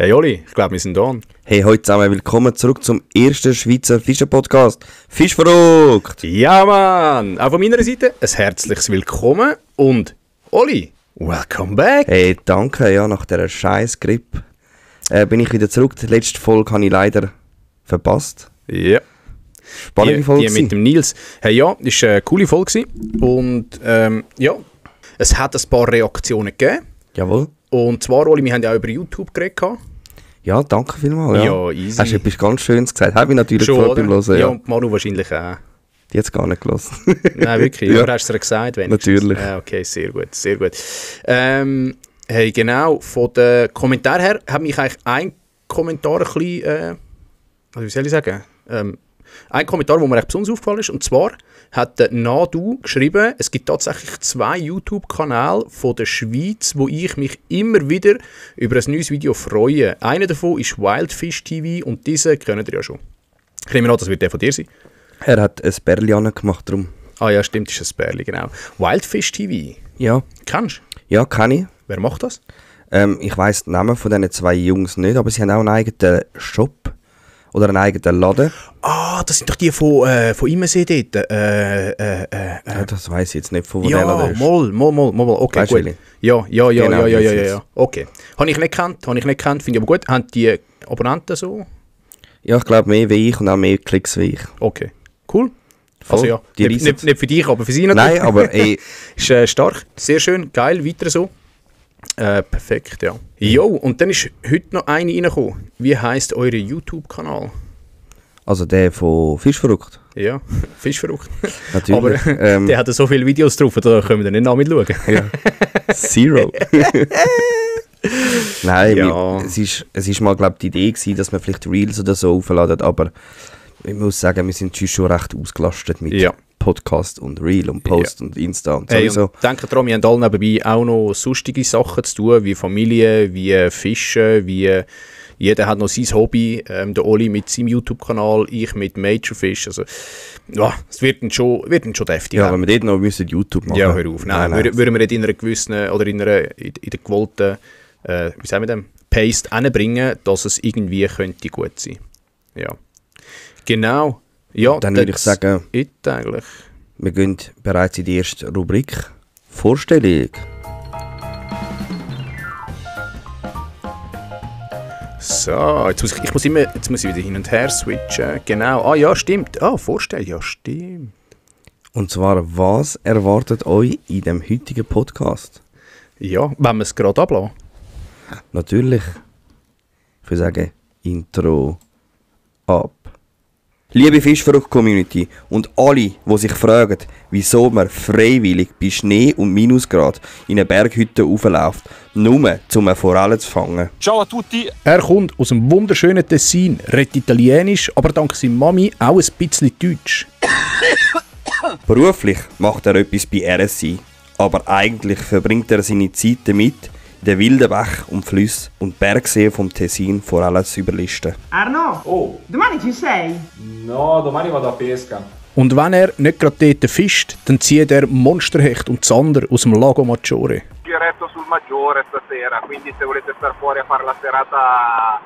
Hey Oli, ich glaube, wir sind da. Hey, heute zusammen, willkommen zurück zum ersten Schweizer Fischer-Podcast. Fischverrückt! Ja, Mann! Auch von meiner Seite ein herzliches Willkommen und Oli, welcome back! Hey, danke, ja, nach dieser scheiß Grippe bin ich wieder zurück. Die letzte Folge habe ich leider verpasst. Ja. Spannende Folge. Die mit dem Nils. Hey, ja, das war eine coole Folge. Und ja, es hat ein paar Reaktionen gegeben. Jawohl. Und zwar, Oli, wir haben ja auch über YouTube geredet. Ja, danke vielmals. Ja, ja, easy. Hast du etwas ganz Schönes gesagt? Habe ich natürlich schon beim Hören. Ja, und Manu wahrscheinlich auch. Die hat es gar nicht gelassen. Nein, wirklich. Ja. Aber hast du es gesagt? Wenigstens? Natürlich. Okay, sehr gut, sehr gut. Hey, genau, von den Kommentaren her hat mich eigentlich ein Kommentar ein bisschen, wie soll ich sagen, ein Kommentar, wo mir echt besonders aufgefallen ist, und zwar hat der Nadu geschrieben, es gibt tatsächlich 2 YouTube-Kanäle von der Schweiz, wo ich mich immer wieder über ein neues Video freue. Einer davon ist Wildfish TV und diesen kennt ihr ja schon. Ich nehme an, das wird der von dir sein. Er hat ein Bärli gemacht, darum. Ah ja, stimmt, ist ein Bärli, genau. Wildfish TV. Ja. Kennst du? Ja, kenne ich. Wer macht das? Ich weiss den Namen von diesen 2 Jungs nicht, aber sie haben auch einen eigenen Shop oder einen eigenen Laden. Ah, das sind doch die von Immensee dort. Ja, das weiss ich jetzt nicht, von wo der Ja, Laden ist. mal. Okay, Weißt gut. du, Ja. Genau, Ja. Okay. Habe ich nicht gekannt, finde ich aber gut. Haben die Abonnenten so? Ja, ich glaube mehr wie ich und auch mehr Klicks wie ich. Okay, cool. Voll, Also ja, die nicht für dich, aber für sie natürlich. Nein, aber ey, Ist stark, sehr schön, geil, weiter so. Perfekt, ja. Jo, und dann ist heute noch eine reingekommen. Wie heisst euer YouTube-Kanal? also der von Fischverrückt. Ja, Fischverrückt. Natürlich. Aber der hat so viele Videos drauf, da können wir nicht nach mit schauen. Ja. Zero. Nein, Ja. es ist mal, glaube ich, die Idee gewesen, dass man vielleicht Reels oder so aufladen, aber ich muss sagen, wir sind schon recht ausgelastet mit Ja. Podcast und Reel und Post und Insta und Hey, sowieso. und denkt daran, wir haben alle nebenbei auch noch sonstige Sachen zu tun, wie Familie, wie Fischen, wie jeder hat noch sein Hobby, der Oli mit seinem YouTube-Kanal, ich mit Majorfish, also ja, es wird dann schon deftig. Ja, wenn wir dort noch müssen YouTube machen. Ja, hör auf. Nein. Würden wir nicht in einer gewissen, oder in der gewollten, wie sagen wir dem, Paste hinbringen, dass es irgendwie könnte gut sein. Ja. Genau. Ja, Dann würde ich sagen, eigentlich. wir gehen bereits in die erste Rubrik. Vorstellung. So, jetzt muss ich wieder hin und her switchen. Genau. Ah ja, stimmt. Ah, Vorstellung, ja, stimmt. Und zwar, was erwartet euch in dem heutigen Podcast? Ja, wenn wir es gerade ablassen. Natürlich. Ich würde sagen, Intro ab. Liebe Fischverrückt-Community und alle, die sich fragen, wieso man freiwillig bei Schnee und Minusgrad in eine Berghütte raufläuft, nur um eine Forelle zu fangen. Ciao a tutti! Er kommt aus dem wunderschönen Tessin, redet Italienisch, aber dank seiner Mami auch ein bisschen Deutsch. Beruflich macht er etwas bei RSI, aber eigentlich verbringt er seine Zeit damit, den wilden Bach und Flüsse und Bergseen vom Tessin vor allem zu überlisten. Arno, Oh, domani ci sei? no, domani vado a pesca. Und wenn er nicht gerade dort fischt, dann zieht er Monsterhecht und Zander aus dem Lago Maggiore. Diretto sul Maggiore stasera, quindi se volete stare fuori a fare la serata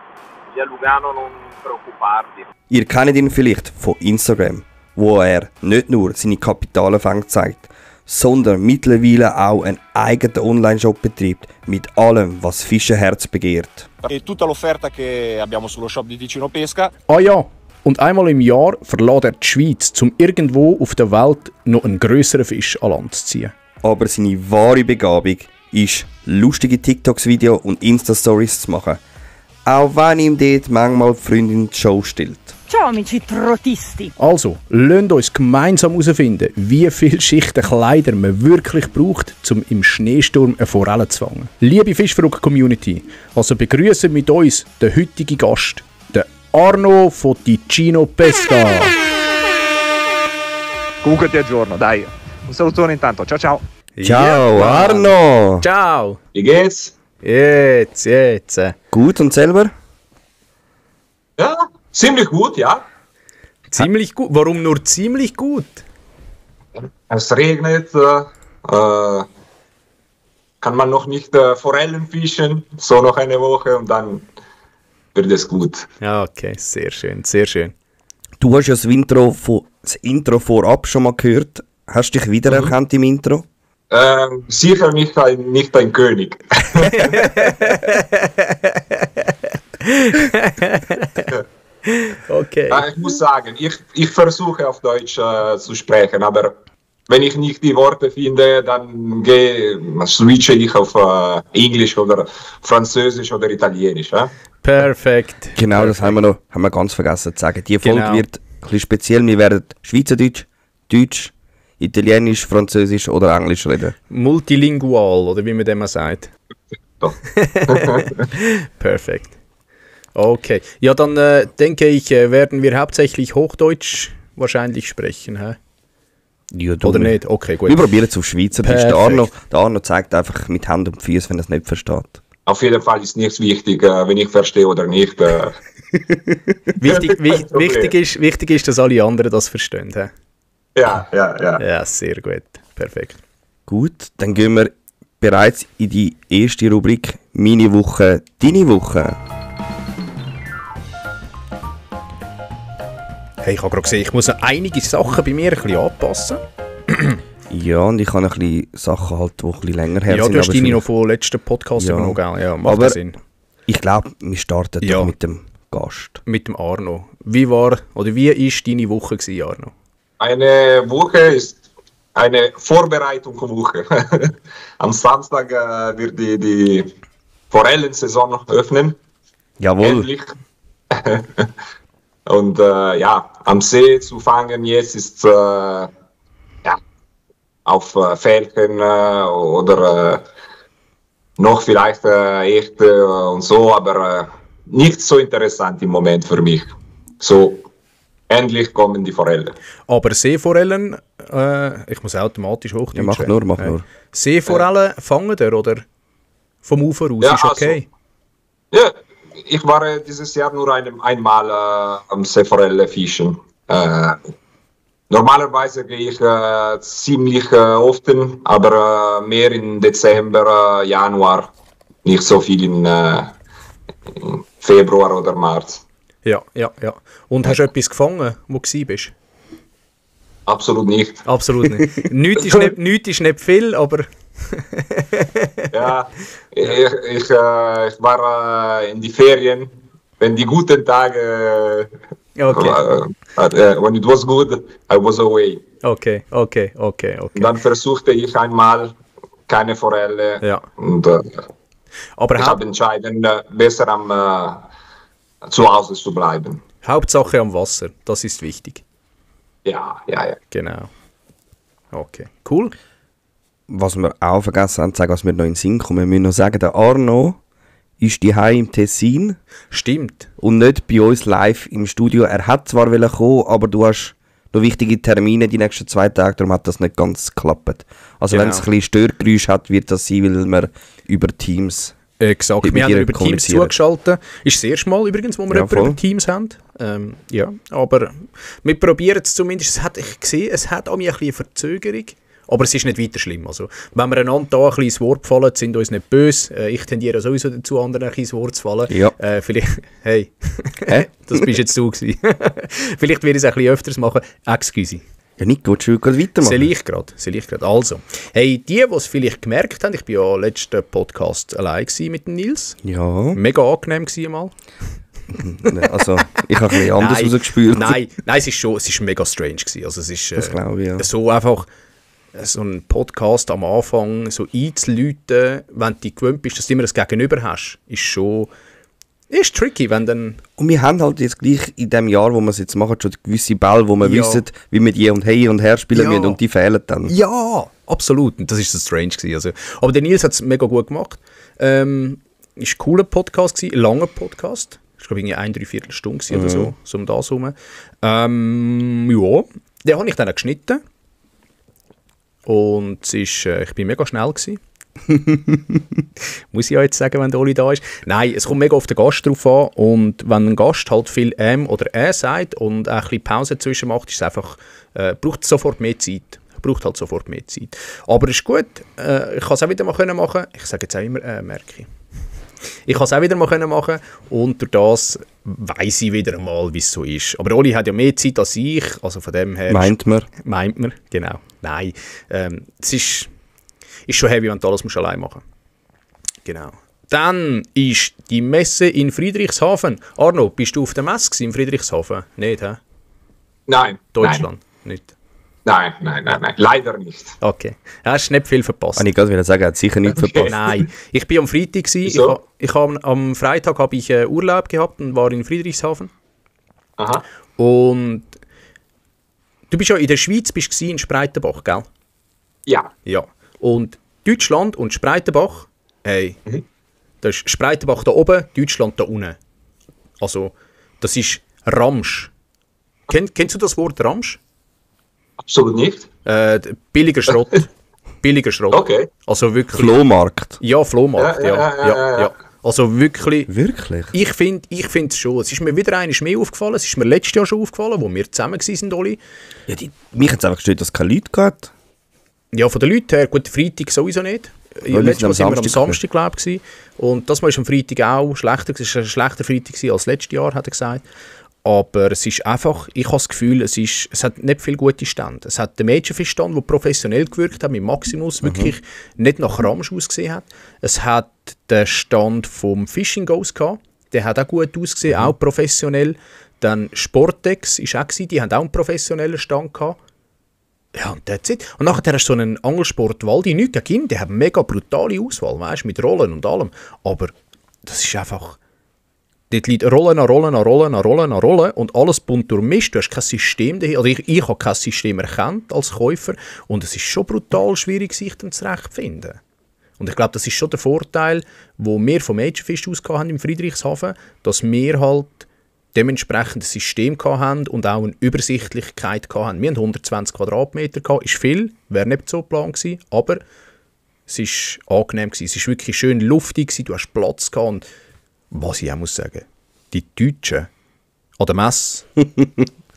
via Lugano non preoccuparvi. Ihr kennt ihn vielleicht von Instagram, wo er nicht nur seine Kapitalanfänge zeigt, sondern mittlerweile auch einen eigenen Online-Shop betreibt mit allem, was Fischenherz begehrt. E tutta l'offerta che abbiamo sullo shop di Ticino Pesca. Ah ja, und einmal im Jahr verlässt er die Schweiz, um irgendwo auf der Welt noch einen grösseren Fisch an Land zu ziehen. Aber seine wahre Begabung ist, lustige TikToks-Videos und Insta-Stories zu machen. Auch wenn ihm dort manchmal die Freundin die Show stillt. Ciao amici trottisti. Also, lasst uns gemeinsam herausfinden, wie viele Schichten Kleider man wirklich braucht, um im Schneesturm eine Forelle zu fangen. Liebe Fischverrückt-Community, also begrüßen mit uns den heutigen Gast, den Arno von Ticino Pesca. Comunque ti aggiorno, dai. Un salutone intanto, ciao ciao. Ciao, Arno! Ciao! Wie geht's? Jetzt. Gut und selber? Ja, ziemlich gut, ja. Ziemlich gut. Warum nur ziemlich gut? Es regnet, kann man noch nicht Forellen fischen, so noch eine Woche und dann wird es gut. Ja, okay, sehr schön, sehr schön. Du hast ja das Intro vorab schon mal gehört. Hast du dich wiedererkannt im Intro? Sicher nicht ein König. Okay. Ich muss sagen, ich versuche auf Deutsch zu sprechen, aber wenn ich nicht die Worte finde, dann switche ich auf Englisch oder Französisch oder Italienisch. Perfekt. Genau, das haben wir ganz vergessen zu sagen. Die Folge Genau. wird ein bisschen speziell. Wir werden Schweizerdeutsch, Deutsch, Italienisch, Französisch oder Englisch reden. Multilingual, oder wie man dem mal sagt. Doch. Perfekt. Okay. Ja, dann denke ich, werden wir hauptsächlich Hochdeutsch wahrscheinlich sprechen, hä? Ja, du, Oder nicht? Okay, gut. Wir probieren es auf Schweizerdeutsch. Perfekt. Der Arno zeigt einfach mit Hand und Füßen, wenn er es nicht versteht. Auf jeden Fall ist nichts wichtig, wenn ich verstehe oder nicht. Wichtig ist, dass alle anderen das verstehen. Hä? Ja. Ja, sehr gut. Perfekt. Gut, dann gehen wir bereits in die erste Rubrik «Meine Woche, deine Woche». Hey, ich habe gerade gesehen, ich muss noch einige Sachen bei mir ein bisschen anpassen. Ja, und ich habe ein bisschen Sachen halt, die ein bisschen länger her Ja, sind. du hast aber deine vielleicht- noch vom letzten Podcast Ja. übernommen, gell? Ja, macht Aber- ja Sinn. Ich glaube, wir starten Ja. doch mit dem Gast. Mit dem Arno. Wie war deine Woche gewesen, Arno? Eine Woche ist eine Vorbereitungswoche. Am Samstag wird die Forellensaison öffnen. Jawohl. Endlich. Und am See zu fangen jetzt ist auf Felchen oder noch vielleicht echte und so, aber nicht so interessant im Moment für mich. So, endlich kommen die Forellen. Aber Seeforellen, ich muss automatisch Hochdeutsch Ja, mach reden. nur, mach nur. Seeforellen fangen ihr, oder? Vom Ufer aus, Ja, ist okay. Ja, ich war dieses Jahr nur einmal am Seeforelle fischen. Normalerweise gehe ich ziemlich oft, aber mehr im Dezember, Januar, nicht so viel in Februar oder März. Ja. Und hast du etwas gefangen, wo du bist? Absolut nicht. Absolut nicht. Nichts ist nicht viel, aber... Ja, ich war in die Ferien, wenn die guten Tage, Okay. when it was good, I was away. Okay. Dann versuchte ich einmal keine Forelle Ja. und Aber ich habe entschieden, besser zu Hause zu bleiben. Hauptsache am Wasser, das ist wichtig. Ja. Genau. Okay, cool. Was wir auch vergessen haben zu sagen, was wir noch in den Sinn kommen, wir müssen noch sagen, der Arno ist daheim im Tessin Stimmt. und nicht bei uns live im Studio. Er hat zwar kommen, aber du hast noch wichtige Termine die nächsten 2 Tage, darum hat das nicht ganz geklappt. Also Genau. wenn es ein bisschen Störgeräusch hat, wird das sein, weil wir über Teams... Exakt, Mit wir haben dir über Teams kommunizieren. zugeschaltet. Ist das erste Mal übrigens, wo wir Ja, jemanden voll. über Teams haben. Ja, aber wir probieren es zumindest. Ich sehe, es hat auch ein bisschen eine Verzögerung, aber es ist nicht weiter schlimm. Also, wenn wir einander da ein bisschen ins Wort fallen, sind uns nicht böse. Ich tendiere sowieso dazu, anderen ein bisschen ins Wort zu fallen. Ja. Vielleicht, hey, Hä? das bist jetzt du gewesen. Vielleicht werde ich es ein bisschen öfters machen. Excuse. Ja, Nico, willst du gerade weitermachen? Soll ich gerade. Also, hey, die es vielleicht gemerkt haben, ich war ja letzten Podcast allein gewesen mit dem Nils. Ja, Mega angenehm gewesen mal. also ich habe ein bisschen anders rausgespürt. Nein, es ist mega strange gewesen. Also es ist Das glaube ich, ja. so einfach so ein Podcast am Anfang so einzuläuten, wenn du dich gewöhnt bist, dass du immer das Gegenüber hast, ist tricky, wenn dann... Und wir haben halt jetzt gleich in dem Jahr, wo wir es jetzt machen, schon gewisse Bälle, wo wir Ja. wissen, wie wir die und her spielen Ja. müssen und die fehlen dann. Ja, absolut. Und das ist so strange gewesen. Also, aber der Nils hat es mega gut gemacht. Ist ein cooler Podcast gewesen, ein langer Podcast. Ich glaube, irgendwie 1-3/4 Stunde gewesen oder so um das herum. Ja, den habe ich dann auch geschnitten. Und es ist, ich bin mega schnell gewesen. Muss ich ja jetzt sagen, wenn der Oli da ist. Nein, es kommt mega auf den Gast drauf an. Und wenn ein Gast halt viel oder sagt und auch ein bisschen Pause dazwischen macht, ist es einfach, braucht es sofort mehr Zeit. Aber ist gut. Ich kann es auch wieder mal machen. Ich sage jetzt auch immer, merke ich. Ich kann es auch wieder mal machen und durch das weiss ich wieder mal, wie es so ist. Aber Oli hat ja mehr Zeit als ich, also von dem her... Meint man, genau. Nein, es ist schon heavy, wenn du alles musst allein machen musst. Genau. Dann ist die Messe in Friedrichshafen. Arno, bist du auf der Messe in Friedrichshafen? Nicht, hä? Nein. Deutschland? Nicht. Nein. Leider nicht. Okay. Ja, hast nicht viel verpasst. ich gerade sagen, er hat sicher nichts verpasst. Nein, ich bin am Freitag gsi. Wieso? Am Freitag habe ich Urlaub gehabt und war in Friedrichshafen. Aha. Und du bist ja in der Schweiz, bist gsi in Spreitenbach, gell? Ja. Ja. Und Deutschland und Spreitenbach, hey, das ist Spreitenbach da oben, Deutschland da unten. Also, das ist Ramsch. Kennst du das Wort Ramsch? Absolut nicht. Billiger Schrott. Billiger Schrott. Okay. Also wirklich... Flohmarkt. Ja, Flohmarkt, ja. Also wirklich... Wirklich? Ich finde es schon. Es ist mir wieder einmal mehr aufgefallen. Es ist mir letztes Jahr schon aufgefallen, wo wir zusammen waren, Oli. Ja, mich hat es einfach gestört, dass es keine Leute gab. Ja, von den Leuten her, gut, Freitag sowieso nicht. wir Letztes Mal sind am waren wir am Samstag, glaube ich. Und das Mal war am Freitag auch schlechter. Es war ein schlechter Freitag als letztes Jahr, hat er gesagt. Aber es ist einfach, ich habe das Gefühl, es hat nicht viele gute Stände. Es hat den Mädchenfischstand, der professionell gewirkt hat, mit Maximus, wirklich nicht nach Ramsch ausgesehen hat. Es hat den Stand vom Fishing Goes gehabt, der hat auch gut ausgesehen, auch professionell. Dann Sportex war auch gewesen, die haben auch einen professionellen Stand gehabt. Ja, und that's it. Und nachher hast du so einen Angelsport Waldi, nichts gegen ihn, der hat eine mega brutale Auswahl, weißt, mit Rollen und allem. Aber das ist einfach... Dort liegt Rollen an Rollen an Rollen an Rollen an Rollen und alles bunt durchmischt. Du hast kein System dahinter. Also ich habe kein System erkannt als Käufer und es ist schon brutal schwierig, sich dann zurechtzufinden. Und ich glaube, das ist schon der Vorteil, wo wir vom Mädchenfisch aus haben im Friedrichshafen, dass wir halt dementsprechend ein System haben und auch eine Übersichtlichkeit haben. Wir haben 120 Quadratmeter gehabt, ist viel, wäre nicht so geplant gewesen, aber es war angenehm gewesen. Es war wirklich schön luftig gewesen, du hast Platz gehabt und was ich auch muss sagen, die Deutschen an der Messe,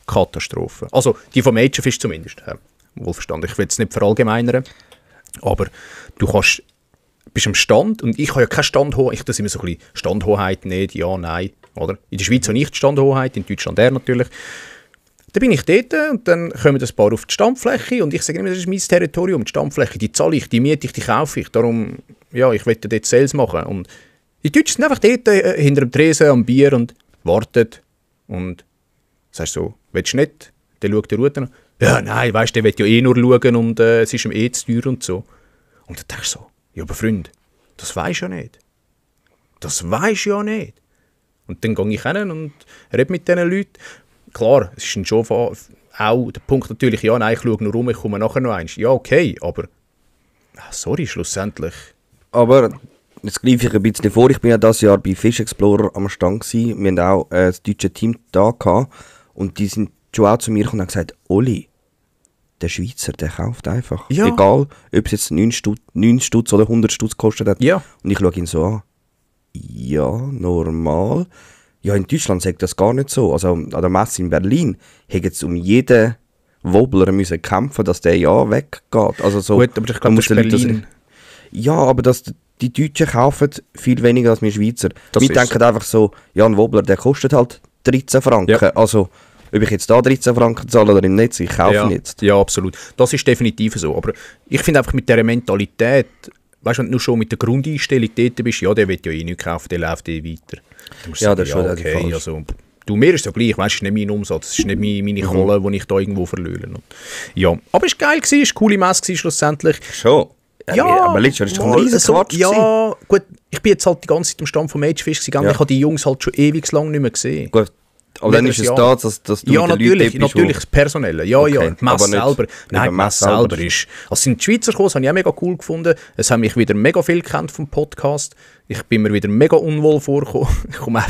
Katastrophe. Also die vom Mädchenfisch zumindest, wohlverstanden. Ich will es nicht verallgemeinern, aber du bist am Stand und ich habe ja keine Standhoheit, ich das immer so ein bisschen Standhoheit, nicht, ja, nein, oder? In der Schweiz habe ich die Standhoheit, in Deutschland natürlich. Dann bin ich dort und dann kommen ein paar auf die Standfläche und ich sage immer, das ist mein Territorium, die Standfläche, die zahle ich, die miete ich, die kaufe ich, darum, ja, ich will dort Sales machen und die Deutschen sind einfach dort hinter dem Tresen am Bier und warten. Und sagst so, willst du nicht? Dann schaut der Router an. Ja, nein, weißt du, der will ja eh nur schauen und es ist ihm eh zu teuer und so. Und dann denkst du so, ja, aber Freund, das weisst du ja nicht. Das weisst du ja nicht. Und dann gehe ich hin und rede mit diesen Leuten. Klar, es ist schon auch der Punkt natürlich, ja, nein, ich schaue nur rum, ich komme nachher noch eins. Ja, okay, aber sorry, schlussendlich. Aber... Jetzt greife ich ein bisschen vor, ich bin ja dieses Jahr bei Fish Explorer am Stand gewesen. Wir haben auch das deutsche Team da gehabt. Und die sind schon auch zu mir gekommen und haben gesagt, Oli, der Schweizer, der kauft einfach. Ja. Egal, ob es jetzt 9 Stutz oder 100 Stutz gekostet hat. Ja. Und ich schaue ihn so an. Ja, normal. Ja, in Deutschland sagt das gar nicht so. Also an der Messe in Berlin hätten sie um jeden Wobbler müssen kämpfen, dass der ja weggeht. Also so, gut, aber ich glaube, das ist Berlin. Ja, aber die Deutschen kaufen viel weniger als wir Schweizer. Das wir denken so. einfach so, ja, ein Wobbler, der kostet halt 13 Franken. Ja. Also, ob ich jetzt da 13 Franken zahle oder im Netz, ich kaufe ihn jetzt. Ja, absolut. Das ist definitiv so. Aber ich finde einfach mit dieser Mentalität, weißt du, wenn du nur schon mit der Grundeinstellung dort bist, ja, der will ja eh nichts kaufen, der läuft eh weiter. Ja, das ist schon okay, falsch. also, du, mir ist es ja gleich, weißt, es ist nicht mein Umsatz, es ist nicht meine Kohle, die ich da irgendwo verliere. Ja, aber es war geil, es war eine coole Messe schlussendlich. Schon. Ja, aber letztes Jahr ist doch ein riesen Quatsch. Ja, gut, ich bin jetzt halt die ganze Zeit am Stand vom Mädchenfisch gegangen, Ja. ich habe die Jungs halt schon ewig lang nicht mehr gesehen. Gut, aber dann ist es da, dass du Ja, mit den natürlich, Leuten bist, natürlich das Personelle. Ja, Okay, ja, die Messe aber nicht selber. Nein, die Messe selber ist... Also sind die Schweizer gekommen, das habe ich auch mega cool gefunden. Es haben mich wieder mega viel gekannt vom Podcast. Ich bin mir wieder mega unwohl vorgekommen. Ich komme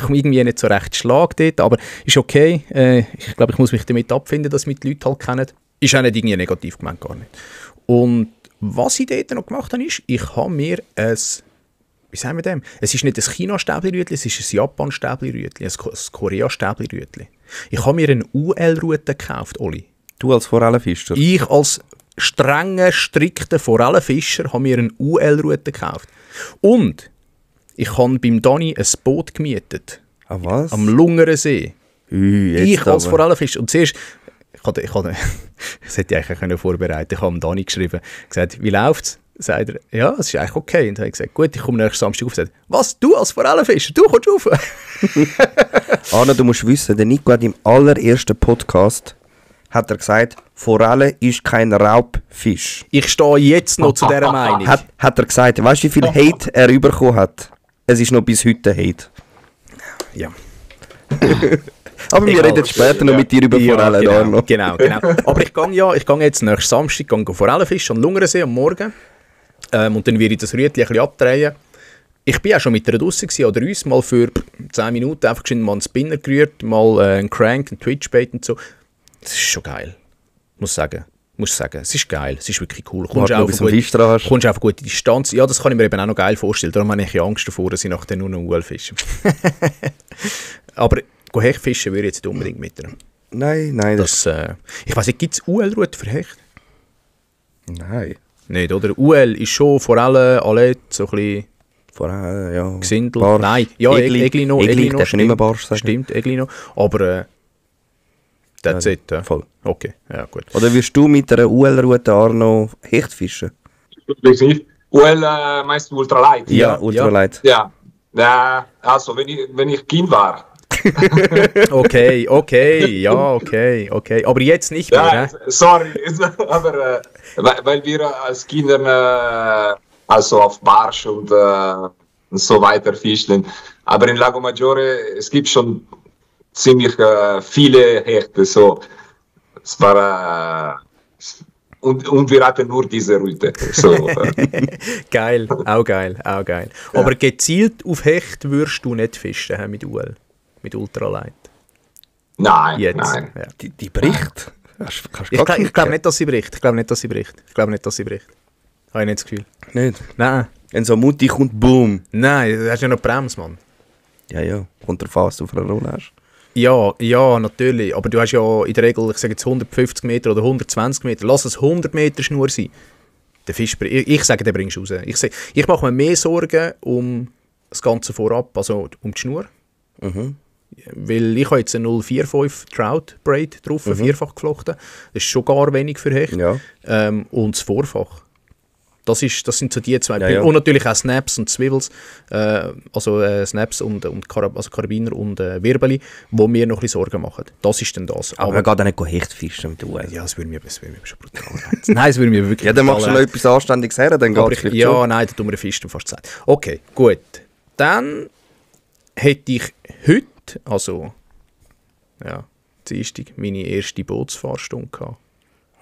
irgendwie nicht so recht Schlag dort, aber ist okay. Ich glaube, ich muss mich damit abfinden, dass mich die Leute halt kennen. Ist auch nicht irgendwie negativ gemeint, gar nicht. Und was ich dort noch gemacht habe, ist, ich habe mir wie sagen wir dem? Es ist nicht ein China-Stäbli-Rütli, es ist ein Japan-Stäbli-Rütli, ein Korea-Stäbli-Rütli. Ich habe mir eine UL-Rute gekauft, Oli. Du als Forellenfischer. Ich als strenger, strikter Forellenfischer habe mir eine UL-Rute gekauft. Und Ich habe beim Dani ein Boot gemietet. Ah, was? Am Lungerensee. Jetzt Ich als aber. Forellenfischer. Und zuerst, das hätte ich eigentlich vorbereiten können. Ich habe dem Dani geschrieben, gesagt, wie läuft's? Sagt er, ja, es ist eigentlich okay. Und dann habe ich gesagt, gut, ich komme nächsten Samstag auf. Sagt, was, du als Forellenfischer, du kommst auf? Anna, du musst wissen, der Nico hat im allerersten Podcast hat er gesagt, Forelle ist kein Raubfisch. Ich stehe jetzt noch zu dieser Meinung. Hat er gesagt, weißt du, wie viel Hate er bekommen hat? Es ist noch bis heute Hate. Ja. Aber wir Egal. reden später noch mit dir über Forellen, genau, Arno. genau. Aber ich gehe jetzt nächsten Samstag Forellenfischen am Lungerensee am Morgen. Und dann werde ich das Rütli ein bisschen abdrehen. Ich bin auch schon mit ihr draussen gewesen, oder uns mal für 10 Minuten einfach mal einen Spinner gerührt, mal einen Crank, einen Twitchbait und so. Das ist schon geil. Muss sagen. Es ist geil. Es ist wirklich cool. Kommst Warte, bis du einen Fisch dran hast. Kommst auf gute Distanz. Ja, das kann ich mir eben auch noch geil vorstellen. Darum habe ich Angst davor, dass ich nachher nur noch UL fische. Aber Hechtfischen würde ich jetzt nicht unbedingt mit ihr. Nein, das... Ich weiss nicht, gibt es UL-Route für Hecht? Nein. Nicht, oder? UL ist schon Forellen, Allet, so ein bisschen Forelle, ja. Gesindel. Barsch. Nein, ja, Egli noch. Egli, darfst du nicht mehr Barsch sagen. Stimmt, Egli noch. Aber that's it. Voll. Okay, ja gut. Oder wirst du mit einer UL-Route, Arno, Hecht fischen? Weiß nicht. UL meinst du Ultralight? Ja, ultralight. Ja. Also, wenn ich Kind war. Okay. Aber jetzt nicht mehr, Ja, hä? sorry. Aber weil wir als Kinder also auf Barsch und so weiter fischen. Aber in Lago Maggiore, es gibt schon ziemlich viele Hechte. So. Es war... Und wir hatten nur diese Route. So, Geil, auch geil. Ja. Aber gezielt auf Hecht würdest du nicht fischen hä, mit UL, mit Ultralight. nein, Jetzt. nein. Ja. Die bricht. Ich glaube nicht, dass sie bricht. Habe ich nicht das Gefühl. Nicht. Nein, Wenn so Mutti kommt, boom. nein, du hast ja noch Bremse, Mann. Ja. Kommt der fast auf einer Rolle hast. Ja, natürlich. Aber du hast ja in der Regel, ich sage jetzt 150 Meter oder 120 Meter. Lass es 100 Meter Schnur sein. Der Fisch, ich sage, den bringst du raus. Ich mache mir mehr Sorgen um das Ganze vorab, also um die Schnur. Weil ich habe jetzt einen 045 Trout Braid drauf, vierfach geflochten. Das ist schon gar wenig für Hecht. Ja. Und das Vorfach. Das sind so die zwei Ja, Pin- ja. Und natürlich auch Snaps und Swivels, Snaps und Karabiner und Wirbeli, wo mir noch ein bisschen Sorgen machen. Das ist dann das. Aber man geht auch nicht Hecht fischen mit der UL. ja, das würde mir schon brutal reizen. Nein, das würde mir wirklich Ja, dann machst du brutal noch etwas Anständiges her, dann aber geht es vielleicht ja, schon. nein, da tun wir den Fisch dann fast gesagt. Okay, gut. Dann hätte ich heute, also Dienstag, meine erste Bootsfahrstunde gehabt.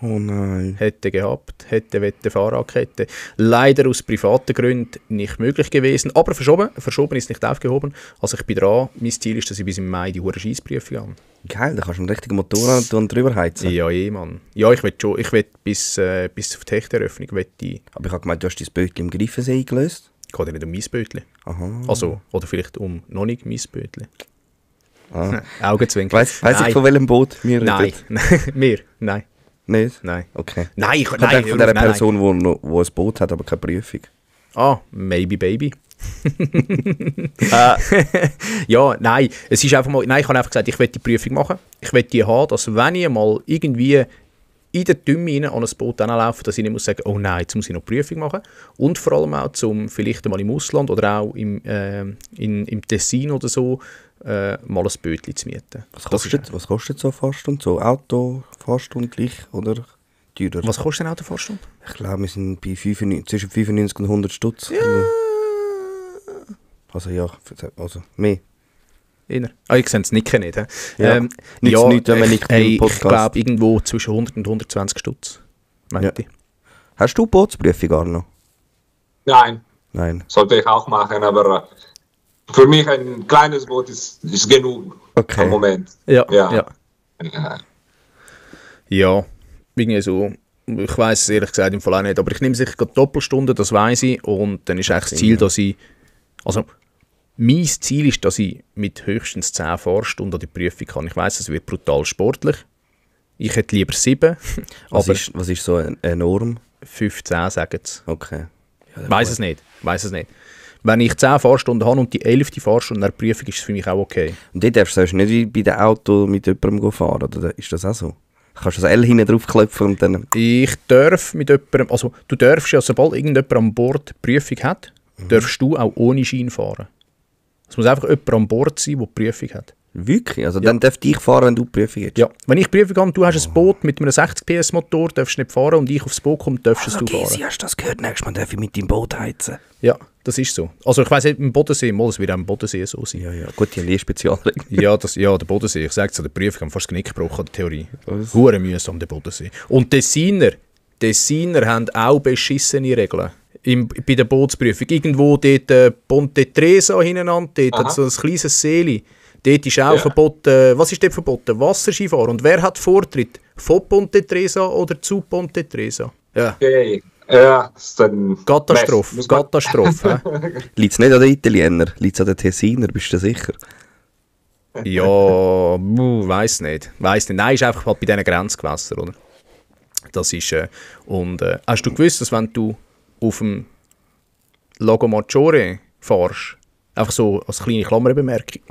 Oh nein. Hätte wette Fahrradkette. Leider aus privaten Gründen nicht möglich gewesen, aber verschoben ist nicht aufgehoben. Also ich bin dran. Mein Ziel ist, dass ich bis im Mai die hure Scheissprüfung habe. Geil, da kannst du einen richtigen Motorrad und drüber heizen. Ja, Mann. Ja, ich will schon. Ich will bis auf die Hechteröffnung Aber ich habe gemeint, du hast dein Bötchen im Greifensee eingelöst. geht ja nicht um mein Bötchen. Aha. Also, oder vielleicht um noch nicht mein Bötchen. Ah. Augenzwinkern. Weiss ich von welchem Boot wir Nein. reden? Nein. Nicht? Nein. Okay. Nein, Ich denke von der Person, die ein Boot hat, aber keine Prüfung. Ah, maybe baby. Ja, nein, es ist einfach mal, nein, ich habe einfach gesagt, ich will die Prüfung machen. Ich will die haben, dass wenn ich mal irgendwie in der Tümme rein an ein Boot laufe, dass ich nicht muss sagen, oh nein, jetzt muss ich noch die Prüfung machen. Und vor allem auch, zum vielleicht mal im Ausland oder auch im Tessin oder so, mal ein Bötchen zu mieten. Was kostet so eine Fahrstunde? So Auto-Fahrstunde gleich oder teurer? Was kostet eine Autofahrstunde? Ich glaube, wir sind bei zwischen 95 und 100 Stutz. Ja. Also mehr. Inner. Ich sehe es Nicken nicht. He? Ja. Nützt nichts, wenn man nickt im ich Podcast. glaube, irgendwo zwischen 100 und 120 Stutz. Meinte ich. Hast du Bootsprüfung, Arno? Nein, sollte ich auch machen, aber für mich ein kleines Boot ist genug Okay. im Moment. Ja. Ja. Ja, irgendwie so. Ich weiss es ehrlich gesagt im Fall auch nicht, aber ich nehme sicher gerade Doppelstunden, das weiss ich. Und dann ist eigentlich das Ziel, dass ich... Also, mein Ziel ist, dass ich mit höchstens 10 Fahrstunden an die Prüfung kann. Ich weiss, es wird brutal sportlich. Ich hätte lieber 7, Was aber ist so eine Norm? 15 sagen sie. Okay. Ja, Weiss es nicht. Wenn ich 10 Fahrstunden habe und die 11. Fahrstunde nach der Prüfung ist es für mich auch okay. Und dort darfst du nicht wie bei dem Auto mit jemandem fahren, oder ist das auch so? Kannst du das L hinten drauf klopfen und dann... Ich darf mit jemandem, also du darfst ja, sobald irgendjemand an Bord die Prüfung hat, darfst du auch ohne Schein fahren. Es muss einfach jemand an Bord sein, der die Prüfung hat. Wirklich? Also dann darf ich fahren, wenn du die Prüfung hast? Ja, wenn ich die Prüfung habe, du hast ein Boot mit einem 60 PS Motor, darfst du nicht fahren und ich aufs Boot komme, darfst du fahren. Hast du das gehört? Nächstes Mal darf ich mit deinem Boot heizen. Ja, das ist so. Also ich weiss nicht, im Bodensee, es wird auch im Bodensee so sein. Ja, gut, die haben Spezialregeln. Ja, der Bodensee, ich sage es, der Prüfung haben fast das Genick gebrochen an der Theorie. Hure mühsam, der Bodensee. Und Tessiner haben auch beschissene Regeln. Bei der Bootsprüfung. Irgendwo dort Ponte Tresa hineinander, dort so ein kleines Seeli. Dort ist auch verboten, was ist dort verboten? Wasserskifahren. Und wer hat Vortritt? Von Ponte Tresa oder zu Ponte Tresa? Ja. Okay. Ja, das ist dann... Katastrophe. Liegt es nicht an den Italiener? Liegt es an den Tessiner? Bist du sicher? Ja, weiss nicht. Nein, ist einfach halt bei diesen Grenzgewässern, oder? Das ist... hast du gewusst, dass wenn du auf dem Lago Maggiore fährst, einfach so als kleine Klammerbemerkung,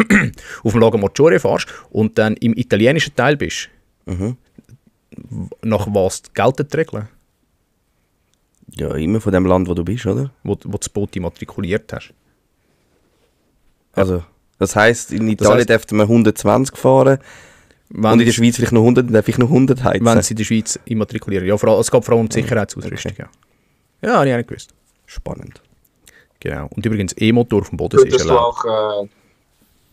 auf dem Lago Maggiore fährst und dann im italienischen Teil bist, nach was gelten die Regeln? Ja, immer von dem Land, wo du bist, oder? Wo du das Boot immatrikuliert hast. Also, das heisst, in Italien dürfte man 120 fahren und in der Schweiz vielleicht noch 100, darf ich noch 100 heizen. Wenn sie in der Schweiz immatrikulieren. Ja, es geht vor allem um die Sicherheitsausrüstung. Okay. Ja, habe ich auch nicht gewusst. Spannend. Genau. Und übrigens, E-Motor auf dem Bodensee ist erlaubt.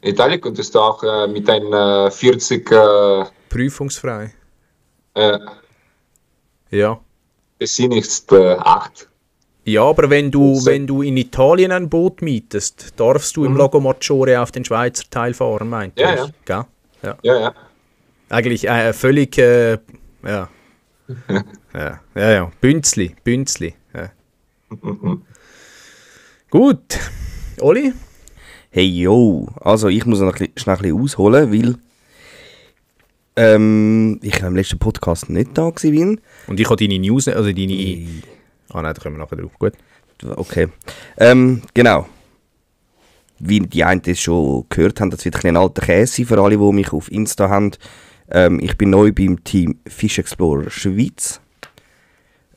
In Italien könntest du auch mit einem 40... Prüfungsfrei. Ja. Tessin ist 8. Ja, aber wenn du in Italien ein Boot mietest, darfst du im Lago Maggiore auf den Schweizer Teil fahren, meint ja. Gell? Ja. Eigentlich völlig, ja. Ja. Bünzli. Ja. Gut. Oli? Hey, yo. Also, ich muss noch schnell ein bisschen ausholen, weil ich im letzten Podcast nicht da war. Und ich habe deine News, also deine... Ah nein, da kommen wir nachher drauf. Gut. Okay. Genau. Wie die einen das schon gehört haben, das wird ein alter Käse sein für alle, die mich auf Insta haben. Ich bin neu beim Team Fish Explorer Schweiz.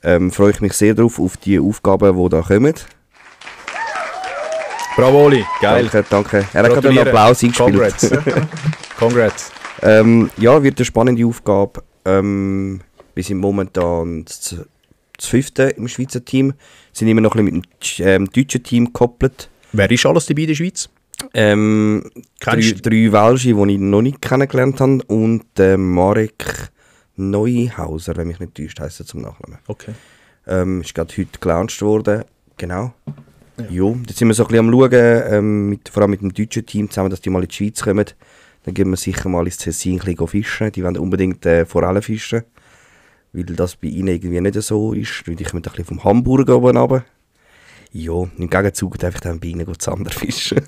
Freue ich mich sehr drauf, auf die Aufgaben, die da kommen. Bravo, Oli. Geil. Danke. Er hat gerade einen Applaus eingespielt. Congrats. Ja, wird eine spannende Aufgabe. Wir sind momentan das 5. im Schweizer Team. Sind immer noch ein bisschen mit dem deutschen Team gekoppelt. Wer ist alles dabei in der Schweiz? 3 Welsche, die ich noch nicht kennengelernt habe. Und Marek Neuhauser, wenn mich nicht täuscht, heisst er zum Nachnamen. Okay. Ist gerade heute gelauncht worden. Genau. Ja. Jo, jetzt sind wir so ein bisschen am Schauen, vor allem mit dem deutschen Team zusammen, dass die mal in die Schweiz kommen. Dann gehen wir sicher mal ins Tessin ein bisschen fischen. Die wollen unbedingt Forellen fischen. Weil das bei ihnen irgendwie nicht so ist. Ich komme ein bisschen vom Hamburg oben runter. Ja, im Gegenzug darf ich dann bei ihnen Zander fischen.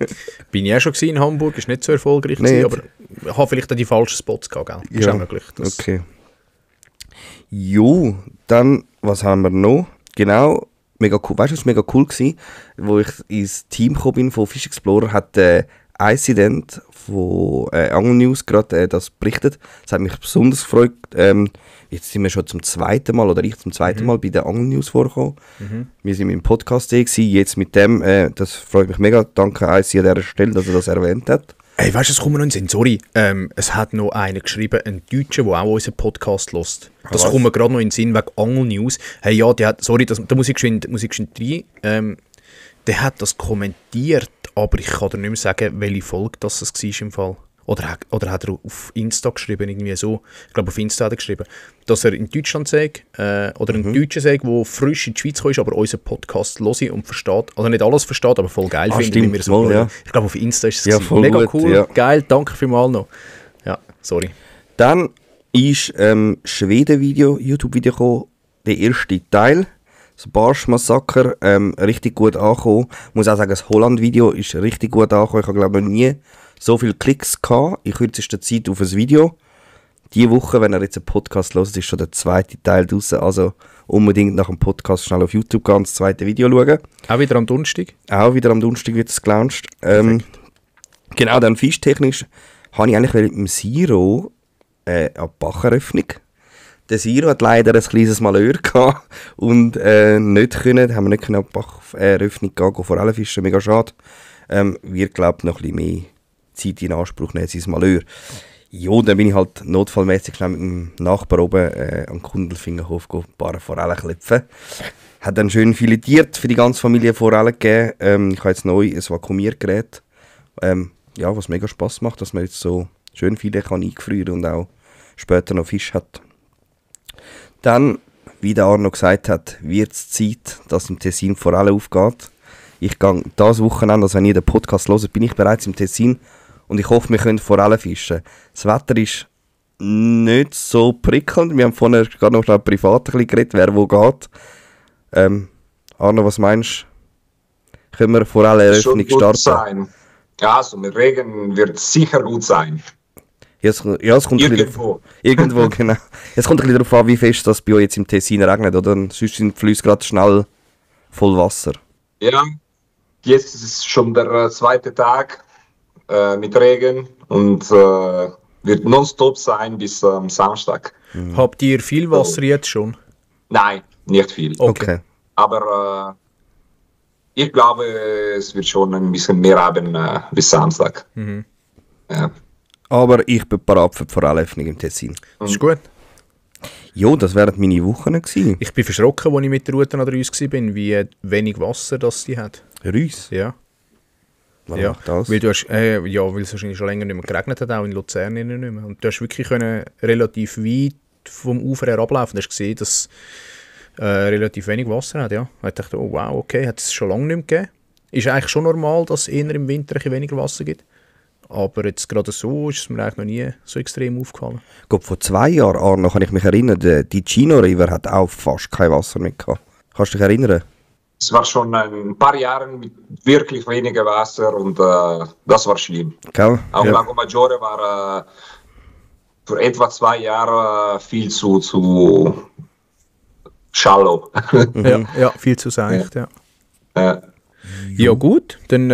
Bin ich auch schon in Hamburg, ist nicht so erfolgreich gewesen, aber ich habe vielleicht auch die falschen Spots gehabt, gell? Ist auch möglich. Okay. Jo, dann, was haben wir noch? Genau, mega cool. Weißt du, was mega cool war? Wo ich ins Team gekommen bin von Fish Explorer, hat Incident von Angel News gerade das berichtet. Das hat mich besonders gefreut. Jetzt sind wir schon zum zweiten Mal, oder ich zum zweiten Mal bei der Angel News vorgekommen. Wir sind im Podcast gewesen, jetzt mit dem. Das freut mich mega. Danke IC an dieser Stelle, dass er das erwähnt hat. Hey, weißt du, es kommt mir noch in den Sinn, sorry. Es hat noch einer geschrieben, ein Deutscher, der auch unseren Podcast hört. Das kommt mir gerade noch in den Sinn wegen Angel News. Hey, ja, der hat, sorry, da muss ich geschwind rein. Der hat das kommentiert, aber ich kann dir nicht mehr sagen, welche Folge das war im Fall. Oder hat er auf Insta geschrieben, irgendwie so. Ich glaube, auf Insta hat er geschrieben, dass er in Deutschland sei, oder ein Deutscher sei, der frisch in die Schweiz ist, aber unseren Podcast hört und versteht. Also nicht alles versteht, aber voll geil findet, wie wir so voll, ja. Ich glaube, auf Insta ist es ja, voll mega gut, cool. Ja. Geil, danke vielmals noch. Ja, sorry. Dann ist Schweden-Video, YouTube-Video gekommen, der erste Teil. Das Barsch-Massaker, richtig gut angekommen. Ich muss auch sagen, das Holland-Video ist richtig gut angekommen. Ich habe, glaube ich, nie so viele Klicks gehabt in kürzester Zeit auf ein Video. diese Woche, wenn ihr jetzt einen Podcast hört, ist schon der zweite Teil draussen. Also unbedingt nach dem Podcast schnell auf YouTube gehen, das zweite Video schauen. Auch wieder am Donnerstag? Auch wieder am Donnerstag wird es gelauncht. Genau, dann fischtechnisch habe ich eigentlich mit dem Siro eine Backeröffnung. Der Siro hat leider ein kleines Malheur gehabt und haben wir nicht können an die Backeröffnung gehen, Forellenfischen, mega schade. Wir glauben noch ein bisschen mehr Zeit in Anspruch nehmen, sein Malheur. Ja, dann bin ich halt notfallmäßig schnell mit dem Nachbar oben am Kundelfingerhof ein paar Forellen klopfen. Hat dann schön filetiert, für die ganze Familie Forellen gegeben. Ich habe jetzt neu ein Vakuumiergerät. Was mega Spass macht, dass man jetzt so schön viele kann eingefrieren und auch später noch Fisch hat. Dann, wie der Arno gesagt hat, wird es Zeit, dass im Tessin Forellen aufgeht. Ich gehe dieses Wochenende, also wenn ihr den Podcast hört, bin ich bereits im Tessin und ich hoffe, wir können Forellen fischen. Das Wetter ist nicht so prickelnd. Wir haben vorhin gerade noch schnell privat ein bisschen geredet, wer wo geht. Arno, was meinst du? Können wir Forelleneröffnung starten? Sein. Ja, also mit Regen wird es sicher gut sein. Ja, es kommt irgendwo, genau. Es kommt ein bisschen darauf an, wie fest das bei euch jetzt im Tessin regnet, oder? Sonst sind die Flüsse gerade schnell voll Wasser. Ja, jetzt ist es schon der zweite Tag mit Regen und wird nonstop sein bis Samstag. Habt ihr viel Wasser jetzt schon? Nein, nicht viel. Okay. Aber ich glaube, es wird schon ein bisschen mehr haben bis Samstag. Ja. Aber ich bin bereit für die Forellenöffnung im Tessin. Das ist gut. Ja, das wären meine Wochen gewesen. Ich bin verschrocken, als ich mit der Route an der Reuss war, wie wenig Wasser das die hat. Reuss? Ja. Warum Ja, das? weil es wahrscheinlich schon länger nicht mehr geregnet hat, auch in Luzern nicht mehr. Und du hast wirklich relativ weit vom Ufer her ablaufen. Du hast gesehen, dass es relativ wenig Wasser hat. Ja. Ich dachte, oh wow, okay, hat es schon lange nicht mehr gegeben. Ist eigentlich schon normal, dass es eher im Winter ein bisschen weniger Wasser gibt. Aber jetzt gerade so ist es mir eigentlich noch nie so extrem aufgefallen. Ich glaube, vor 2 Jahren, Arno, kann ich mich erinnern, die Chino River hat auch fast kein Wasser mehr gehabt. Kannst du dich erinnern? Es war schon ein paar Jahre mit wirklich weniger Wasser und das war schlimm. Gell? Auch Ja. Lago Maggiore war für etwa 2 Jahre viel zu shallow. Ja, viel zu seicht, ja. Ja. Ja gut, dann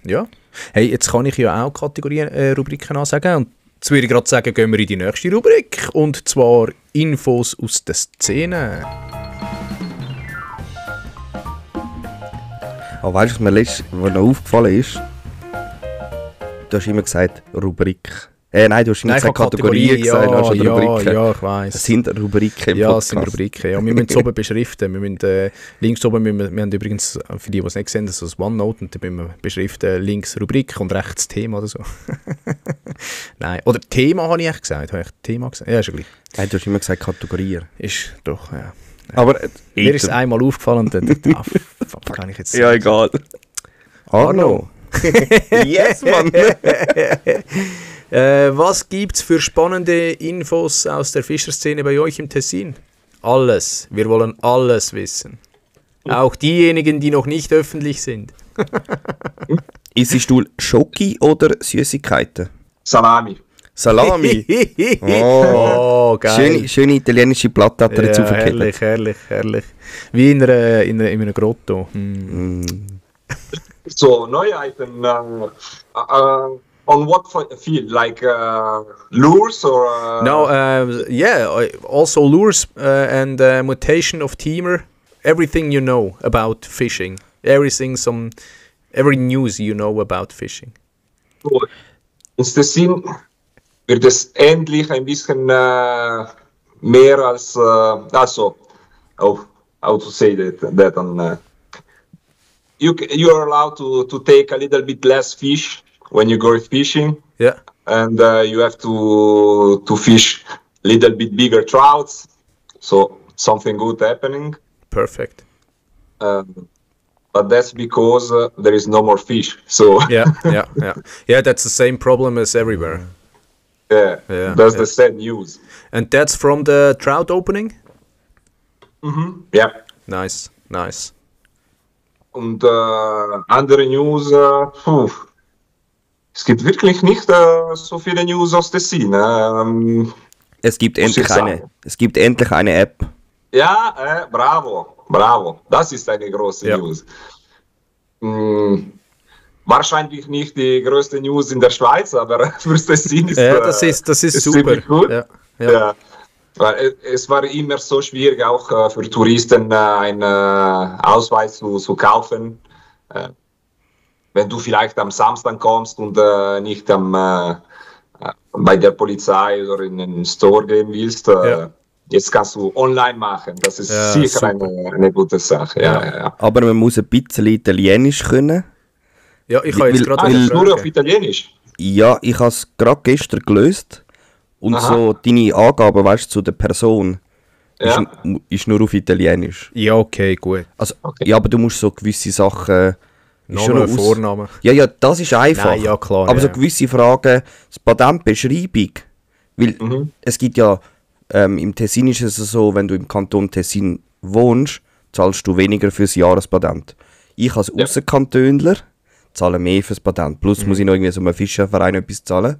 ja. Hey, jetzt kann ich ja auch Kategorien, Rubriken ansagen. Und jetzt würde ich gerade sagen, gehen wir in die nächste Rubrik. Und zwar Infos aus der Szene. Aber weißt du, was mir noch aufgefallen ist? Du hast immer gesagt Rubrik. Nein, du hast immer gesagt Kategorien gesagt, anstatt Rubriken. Ja, ich weiss. Es sind Rubriken im Ja, Podcast. es sind Rubriken. Ja, wir müssen es oben beschriften. Wir müssen, links oben, wir haben übrigens, für die es nicht sehen, das ist ein OneNote und da müssen wir beschriften, links Rubrik und rechts Thema oder so. Nein, oder Thema habe ich echt gesagt. Habe ich Thema gesagt? Ja, ist ja gleich. Nein, du hast immer gesagt Kategorien. Ist doch, ja. Aber Mir ist es einmal aufgefallen und dann dachte ich, was kann ich jetzt ja, egal. Arno. Yes, Mann. Was gibt es für spannende Infos aus der Fischerszene bei euch im Tessin? Alles. Wir wollen alles wissen. Auch diejenigen, die noch nicht öffentlich sind. Isst du Schoki oder Süßigkeiten? Salami. Salami. Oh, geil. Schöne italienische Platte hat er jetzt aufgekippt. herrlich. Wie in einem Grotto. So, Neuheiten. On what field? Like lures or? No, also lures and mutation of teamer. Everything you know about fishing. Every news you know about fishing. So, in Tessin wird es endlich ein bisschen mehr als, also, how to say that on, you are allowed to take a little bit less fish when you go fishing. Yeah. And you have to fish a little bit bigger trouts, so something good happening. Perfect. But that's because there is no more fish. So Yeah, that's the same problem as everywhere. yeah, that's the sad news. And that's from the trout opening? Yeah. Nice. Und andere News, es gibt wirklich nicht so viele News aus Tessin. Es gibt Muss ich sagen. endlich eine App. Ja, bravo. Das ist eine große Ja. News. Wahrscheinlich nicht die größte News in der Schweiz, aber fürs Tessin ist das ist super. ziemlich gut. Ja. Ja. Weil es war immer so schwierig, auch für Touristen einen Ausweis zu kaufen. Wenn du vielleicht am Samstag kommst und nicht bei der Polizei oder in den Store gehen willst, jetzt kannst du online machen. Das ist sicher eine gute Sache. Ja. Aber man muss ein bisschen Italienisch können. Ja, ich habe jetzt gerade Nur auf Italienisch. Ja, ich habe es gerade gestern gelöst. Und so deine Angaben, weißt du, zu der Person, ist nur auf Italienisch. Ja, okay, gut. Also, ja, aber du musst so gewisse Sachen... Name, Vorname. Ja, das ist einfach. Nein, ja, klar. Aber so gewisse Fragen, das Patentbeschreibung, weil es gibt ja, im Tessin ist es so, wenn du im Kanton Tessin wohnst, zahlst du weniger fürs Jahrespatent. Ich als Ausserkantönler zahle mehr fürs Patent. Plus muss ich noch irgendwie so einem Fischerverein etwas zahlen.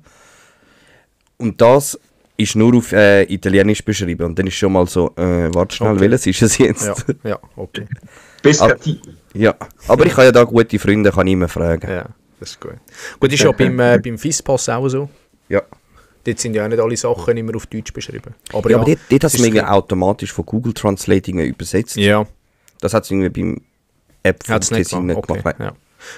Und das ist nur auf Italienisch beschrieben. Und dann ist schon mal so, warte schnell, welches ist es jetzt? Ja, okay. Ja, aber ich habe ja da gute Freunde, kann ich immer fragen. Ja, das ist gut. Gut, ist ja beim FISPass auch so. Ja. Dort sind ja auch nicht alle Sachen immer auf Deutsch beschrieben. Aber aber dort hat es mir automatisch von Google Translating übersetzt. Ja. Das hat es irgendwie beim App von Tessin nicht gemacht. Ja.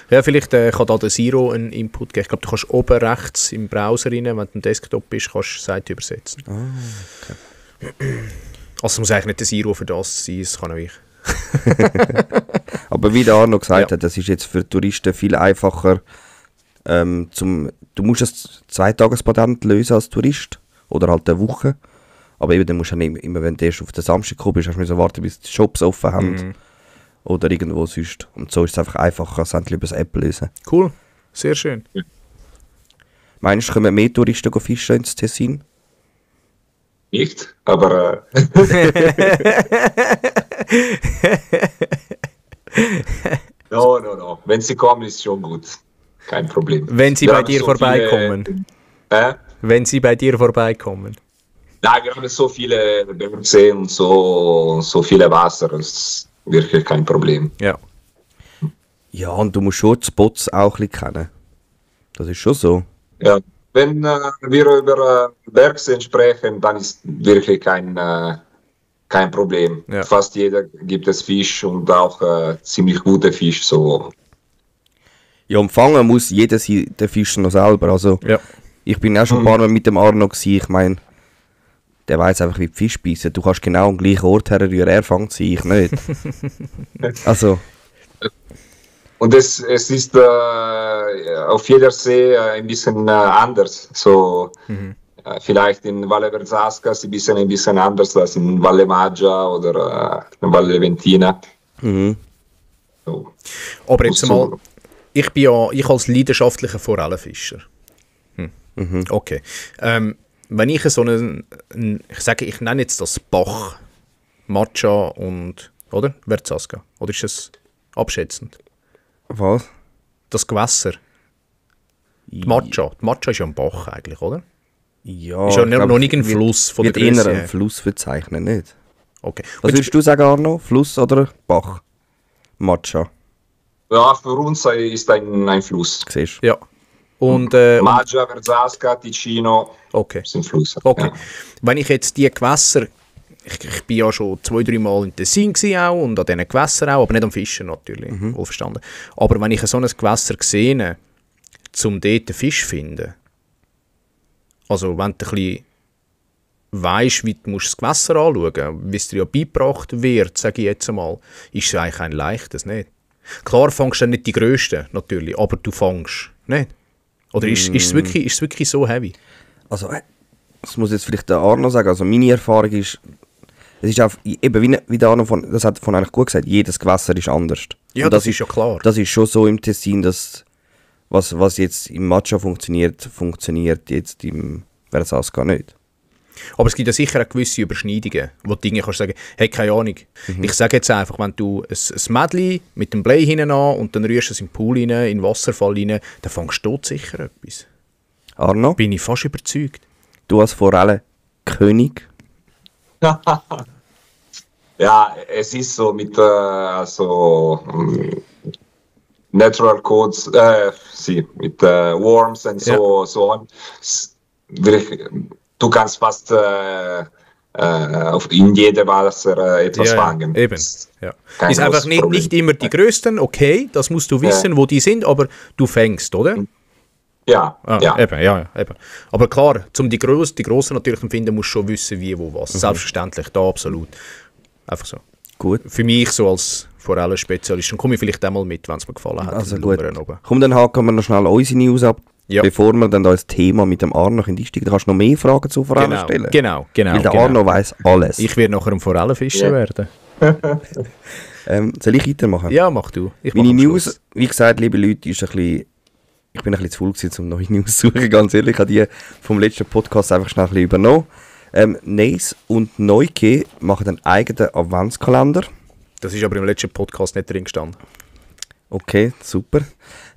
Ja, vielleicht kann da der Zero einen Input geben. Ich glaube, du kannst oben rechts im Browser rein, wenn du am Desktop bist, kannst du Seite übersetzen. Okay. Also es muss eigentlich nicht der Zero für das sein, es kann auch ich. Aber wie der Arno gesagt hat, das ist jetzt für Touristen viel einfacher. Du musst ein 2-Tages-Patent lösen als Tourist oder halt eine Woche. Aber eben, dann musst du nicht immer, wenn du erst auf den Samstag gekommen bist, hast du warten, bis die Shops offen haben. Oder irgendwo sonst. Und so ist es einfach einfacher, als endlich über das App lösen. Cool, sehr schön. Meinst du, kommen mehr Touristen fischen ins Tessin? Nicht, aber... No. Wenn sie kommen, ist schon gut. Kein Problem. Wenn sie bei dir vorbeikommen. Wenn sie bei dir vorbeikommen. Nein, wir haben so viele Bergseen und so viele Wasser. Das ist wirklich kein Problem. Ja. Ja, und du musst schon die Spots auch ein bisschen kennen. Das ist schon so. Ja. Wenn wir über Bergseen sprechen, dann ist wirklich kein Problem. Ja. Fast jeder gibt es Fisch und auch ziemlich gute Fisch. So. Ja, empfangen muss jeder den Fisch noch selber. Also, ich bin auch schon ein paar Mal mit dem Arno gewesen. Ich meine, der weiß einfach, wie die Fisch beißen. Du kannst genau am gleichen Ort herrühren, er fängt sie, ich nicht. Also. Und es ist auf jeder See ein bisschen anders. So, vielleicht in Valle Versasca ist es ein bisschen anders als in Valle Maggia oder in Valle Ventina. So. Aber jetzt mal, ich als leidenschaftlicher Forellenfischer. Okay. Wenn ich so ich nenne jetzt das Bach, Maggia und, oder? Versasca. Oder ist das abschätzend? Was? Das Gewässer. Die Maggia. Die Maggia ist ja ein Bach eigentlich, oder? Ja. Ist ja noch nicht ein Fluss von der Größe. Wird eher ein Fluss bezeichnen, nicht? Okay. Was würdest du sagen, Arno? Fluss oder Bach? Maggia. Ja, für uns ist ein Fluss. Siehst du? Ja. Und, Maggia, Versasca, Ticino sind Flüsse. Okay. Ja. Wenn ich jetzt die Gewässer, ich bin ja schon 2-3 Mal in Tessin auch und an diesen Gewässern auch, aber nicht am Fischen natürlich, wohlverstanden. Aber wenn ich so ein Gewässer sehe, um dort den Fisch zu finden, also wenn du ein bisschen weisst, wie du das Gewässer anschauen musst, wie es dir ja beigebracht wird, sage ich jetzt einmal, ist es eigentlich ein leichtes, nicht? Klar fängst du nicht die Grössten, natürlich, aber du fängst, nicht? Oder ist es wirklich so heavy? Also, das muss jetzt vielleicht der Arno sagen, also meine Erfahrung ist, es ist auch, eben wie der Arno das hat von eigentlich gut gesagt, jedes Gewässer ist anders. Ja, das ist ja klar. Das ist schon so im Tessin, dass was jetzt im Maggia funktioniert jetzt im Versasca nicht. Aber es gibt ja sicher auch gewisse Überschneidungen, wo du Dinge kannst sagen, hey, keine Ahnung. Ich sage jetzt einfach, wenn du ein Mädchen mit dem Blei hinten an und dann rührst du es in den Pool rein, in den Wasserfall rein, dann fängst du dort sicher etwas. Arno? Bin ich fast überzeugt. Du als Forellenkönig, König? Ja, es ist so mit Natural Codes, mit Worms und so on. Du kannst fast in jedem Wasser etwas fangen. Eben. Ja. Kein Ist einfach großes Problem. nicht immer die größten, okay, das musst du wissen, wo die sind, aber du fängst, oder? Ja, ja. Eben. Aber klar, um die Grossen natürlich zu finden, musst du schon wissen, wie, wo, was. Selbstverständlich, da absolut. Einfach so. Gut. Für mich so als Forellenspezialist, dann komme ich vielleicht einmal mit, wenn es mir gefallen hat. Also in gut. Lugern oben. Komm, dann haken wir noch schnell unsere News ab, bevor wir dann das Thema mit dem Arno einsteigen. Da kannst du noch mehr Fragen zu Forellen stellen. Genau. Weil der Arno weiss alles. Ich werde nachher ein Forellenfischer werden. Soll ich weitermachen? Ja, mach du. Ich Meine mach am News, Schluss. wie gesagt, liebe Leute, ist ein bisschen... Ich bin ein bisschen zu faul gewesen, um neue News zu suchen, ganz ehrlich. Ich habe die vom letzten Podcast einfach schnell ein bisschen übernommen. Neis und Neuke machen einen eigenen Adventskalender. Das ist aber im letzten Podcast nicht drin gestanden. Okay, super.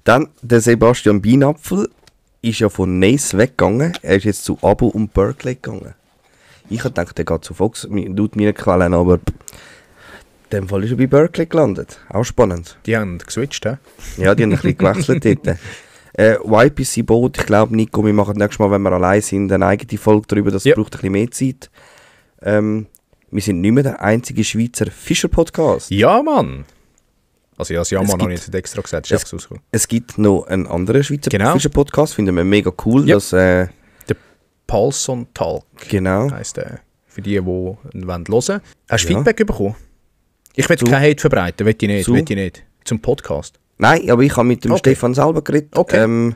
Dann der Sebastian Bienapfel ist ja von Neis weggegangen. Er ist jetzt zu Abo und Berkeley gegangen. Ich habe gedacht, der geht zu Fox, laut meinen Quellen, aber in dem Fall ist er bei Berkeley gelandet. Auch spannend. Die haben geswitcht, hä? Ja, die haben ein bisschen gewechselt dort. YPC Boot, ich glaube, Nico, wir machen nächstes Mal, wenn wir allein sind, eine eigene Folge darüber, das braucht ein bisschen mehr Zeit. Wir sind nicht mehr der einzige Schweizer Fischer-Podcast. Ja, Mann! Also ja, das Ja, Es Mann, habe ich gibt- jetzt nicht extra gesagt, ist einfach so rausgekommen. Es gibt noch einen anderen Schweizer Genau. Fischer-Podcast, finden wir mega cool. Ja. Dass, Paulson Talk genau. heisst der. Für die hören wollen. Hast du Ja. Feedback bekommen? Ich will Zu- kein Hate verbreiten, will ich Zu? nicht. Zum Podcast. Nein, aber ich habe mit dem Okay. Stefan selber geredet. Okay.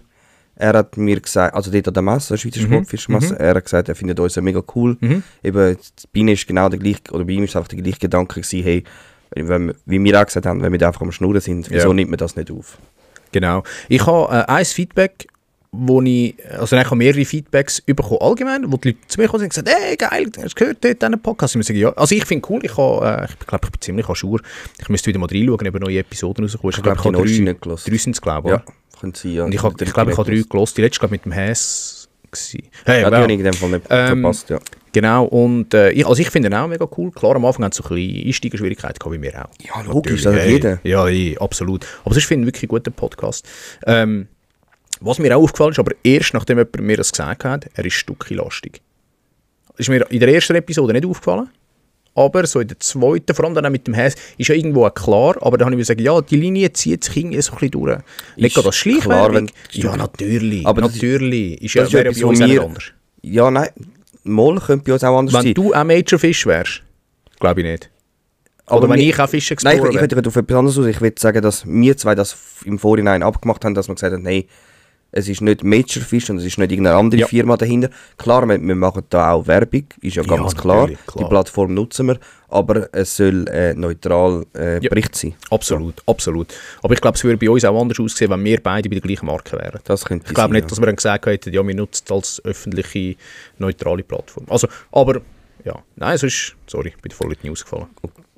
Er hat mir gesagt, also dort an der Messe, der Schweizer Sportfischermesse, er hat gesagt, er findet uns ja mega cool. Eben, bei ihm ist genau der gleiche, oder bei ihm ist einfach der gleiche Gedanke gewesen, hey, wie wir auch gesagt haben, wenn wir da einfach am Schnurren sind, wieso Ja. nimmt man das nicht auf? Genau. Ich habe ein Feedback, ich habe mehrere Feedbacks bekommen allgemein, wo die Leute zu mir kommen und gesagt haben, hey, geil, hast du gehört dort diesen Podcast? Ich sage, ja. Also ich finde cool, ich glaube, ich bin ziemlich à jour. Ich müsste wieder mal reinschauen, ob neue Episoden rauskommen. Ich glaube, die neueste nicht gehört. 3 sind es, glaube ich. Ja, oder? könnte sein, ja. Und ich glaube, ich habe 3 gehört. Die letzte, glaube ich, mit dem Häs gewesen. Hey, Ja, die wow. habe ich in dem Fall nicht verpasst, ja. Genau, und ich finde ihn auch mega cool. Klar, am Anfang haben sie so ein bisschen Einsteigerschwierigkeiten gehabt, wie wir auch. Ja, logisch, Natürlich, also jeder. Ja, absolut. Aber sonst finde ich wirklich einen guten Podcast. Was mir auch aufgefallen ist, aber erst nachdem jemand mir das gesagt hat, er ist stückchenlastig. Ist mir in der ersten Episode nicht aufgefallen, aber so in der zweiten, vor allem dann auch mit dem Häs, ist ja irgendwo auch klar, aber dann habe ich mir gesagt, ja, die Linie zieht sich irgendwie so ein bisschen durch. Nicht gerade das klar, wenn Schleichwerbung. Ja, natürlich. Aber das natürlich. Ist das ja, ist wäre etwas, bei uns wo auch nicht wir- anders. Ja, nein, mal könnte bei uns auch anders Wenn sein. du auch Major Fish wärst, glaube ich nicht. Oder wenn ich auch Fish Nein, Explorer ich würde auf etwas anderes aus. Ich würde sagen, dass wir zwei das im Vorhinein abgemacht haben, dass wir gesagt haben, hey, es ist nicht Major Fish und es ist nicht irgendeine andere Ja. Firma dahinter. Klar, wir machen da auch Werbung, ist ja ganz klar. natürlich, klar. Die Plattform nutzen wir, aber es soll neutral Bericht sein. Absolut. Aber ich glaube, es würde bei uns auch anders aussehen, wenn wir beide bei der gleichen Marke wären. Das könnte Ich glaube sein, nicht, dass wir dann gesagt hätten, ja, wir nutzen es als öffentliche, neutrale Plattform. Also, aber, ja, nein, sonst, sorry, bin voll in die News gefallen.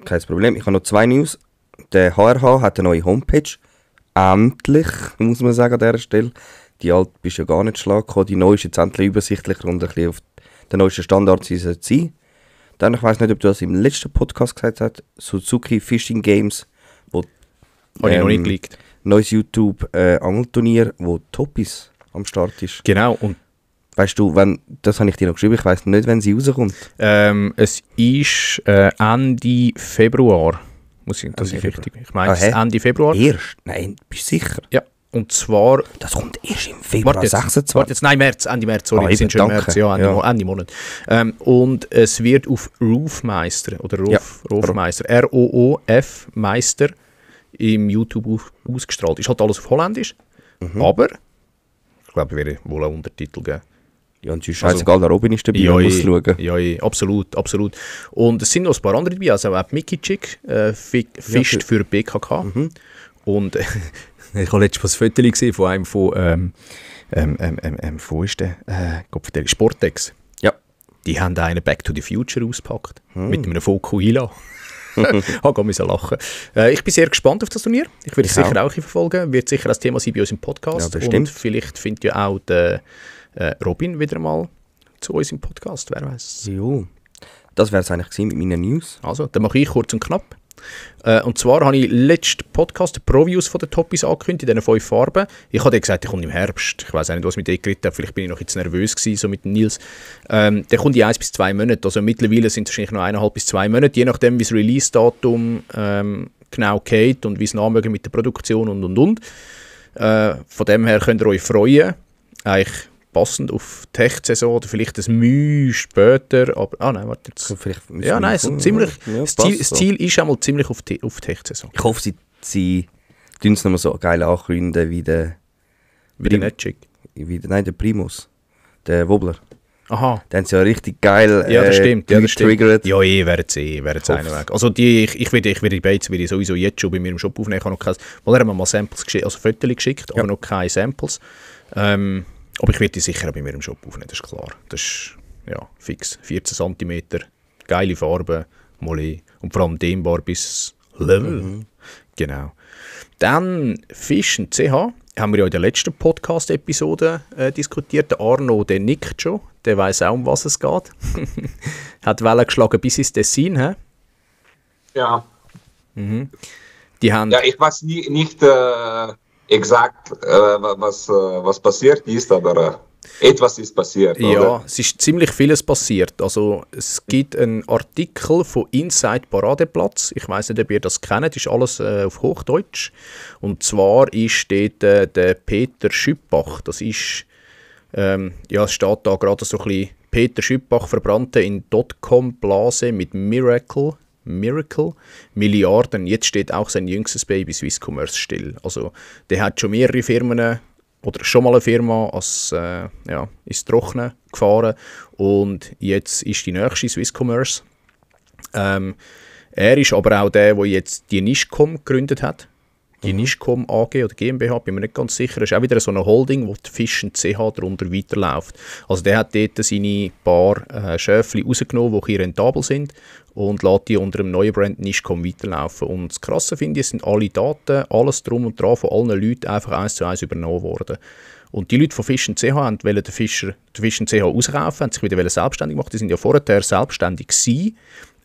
Kein Problem. Ich habe noch 2 News. Der HRH hat eine neue Homepage. Endlich, muss man sagen, an dieser Stelle. Die alte bist ja gar nicht schlag gekommen. Die neue ist jetzt endlich übersichtlicher und ein bisschen auf den neuesten Standard sein. Dann, ich weiss nicht, ob du das im letzten Podcast gesagt hast, Suzuki Fishing Games, wo Habe ich noch nicht geleakt. neues YouTube Angelturnier, wo Topis am Start ist. Genau, und Weißt du, das habe ich dir noch geschrieben, ich weiss nicht, wenn sie rauskommt. es ist Ende Februar. Das Ende ist Februar. richtig. Ich meine, es Ah, ist hä? Ende Februar. Erst? Nein, bist du sicher? Ja, und zwar... Das kommt erst im Februar Warte 26. jetzt, nein, Ende März, sorry, Ah, wir sind eben, schon im danke. März, ja, Ende Monat. Und es wird auf Roofmeister, oder Roofmeister, R-O-O-F Meister, im YouTube ausgestrahlt. Ist halt alles auf Holländisch, aber ich glaube, wir werden wohl einen Untertitel geben. Ja, und es ist scheißegal, der Robin ist dabei, man muss schauen. Ja, absolut. Und es sind noch ein paar andere dabei, also auch Mickey Chick fischt für BKK. Und ich habe letztens ein Foto gesehen von einem von, wo ist der? Sportex. Ja. Die haben einen Back to the Future ausgepackt, mit einem Foco Hila. Ich musste lachen. Ich bin sehr gespannt auf das Turnier. Ich werde es Ich sicher auch verfolgen. Wird sicher ein Thema sein bei uns im Ja, Podcast. bestimmt. Und vielleicht findet ja auch der Robin wieder mal zu uns im Podcast, wer weiß. Jo. Das wäre es eigentlich gewesen mit meinen News. Also, dann mache ich kurz und knapp. Und zwar habe ich letzten Podcast die Previews von den Toppis angekündigt, in diesen 5 Farben. Ich habe dir gesagt, der kommt im Herbst. Ich weiß auch nicht, was mit dir geredet hat. Vielleicht bin ich noch jetzt nervös gewesen, so mit Nils. Der kommt in 1 bis 2 Monaten. Also mittlerweile sind es wahrscheinlich noch 1,5 bis 2 Monate, je nachdem, wie das Release-Datum genau geht und wie es nachmöglich mit der Produktion und. Von dem her könnt ihr euch freuen. Eigentlich passend auf die Hechtsaison oder vielleicht ein Mühe später. Aber, nein, warte jetzt. Ja, nein, so ziemlich, Ja, das Ziel ist einmal ziemlich auf die Hechtsaison. Ich hoffe, sie tun es nochmal so geil ankündigen wie der... Wie der Netschik. Nein, der Primus. Der Wobbler. Aha. Der haben sie ja richtig geil Ja, das stimmt. Ja, das stimmt. getriggert. Ja, werden sie einen weg. Also ich werde die Bates sowieso jetzt schon bei mir im Shop aufnehmen. Ich habe noch kein, weil haben mir mal Samples geschickt, also Fotos geschickt, aber noch keine Samples. Aber ich werde die sicher auch bei mir im Shop aufnehmen, das ist klar. Das ist ja fix. 14 cm, geile Farbe, Mollet und vor allem dehnbar bis Level. Genau. Dann Fischen CH. Haben wir ja in der letzten Podcast-Episode diskutiert. Der Arno, der nickt schon. Der weiss auch, um was es geht. Hat Wellen geschlagen bis ins Tessin. He? Ja. Die haben, Ja, ich weiß nicht exakt, was passiert ist, aber etwas ist passiert. ja, Oder? es ist ziemlich vieles passiert. Also, es gibt einen Artikel von Inside Paradeplatz. Ich weiss nicht, ob ihr das kennt. Das ist alles auf Hochdeutsch. Und zwar ist dort der Peter Schüppach. Das ist, es steht da gerade so ein bisschen Peter Schüppach verbrannte in Dotcom-Blase mit Miracle, Milliarden. Jetzt steht auch sein jüngstes Baby Swisscommerce still. Also, der hat schon mehrere Firmen oder schon mal eine Firma ins Trockene gefahren und jetzt ist die nächste Swisscommerce. Er ist aber auch der jetzt die Nischcom gegründet hat. Die Nischcom AG oder GmbH, bin mir nicht ganz sicher. Das ist auch wieder so eine Holding, wo die Fischen CH darunter weiterläuft. Also der hat dort seine paar Schäfchen rausgenommen, die rentabel sind und lässt die unter dem neuen Brand Nischcom weiterlaufen. Und das Krasse finde ich, es sind alle Daten, alles drum und dran von allen Leuten einfach 1:1 übernommen worden. Und die Leute von Fischen CH wollten den Fischen CH auskaufen, haben sich wieder selbstständig gemacht. Die sind ja vorher selbstständig gewesen,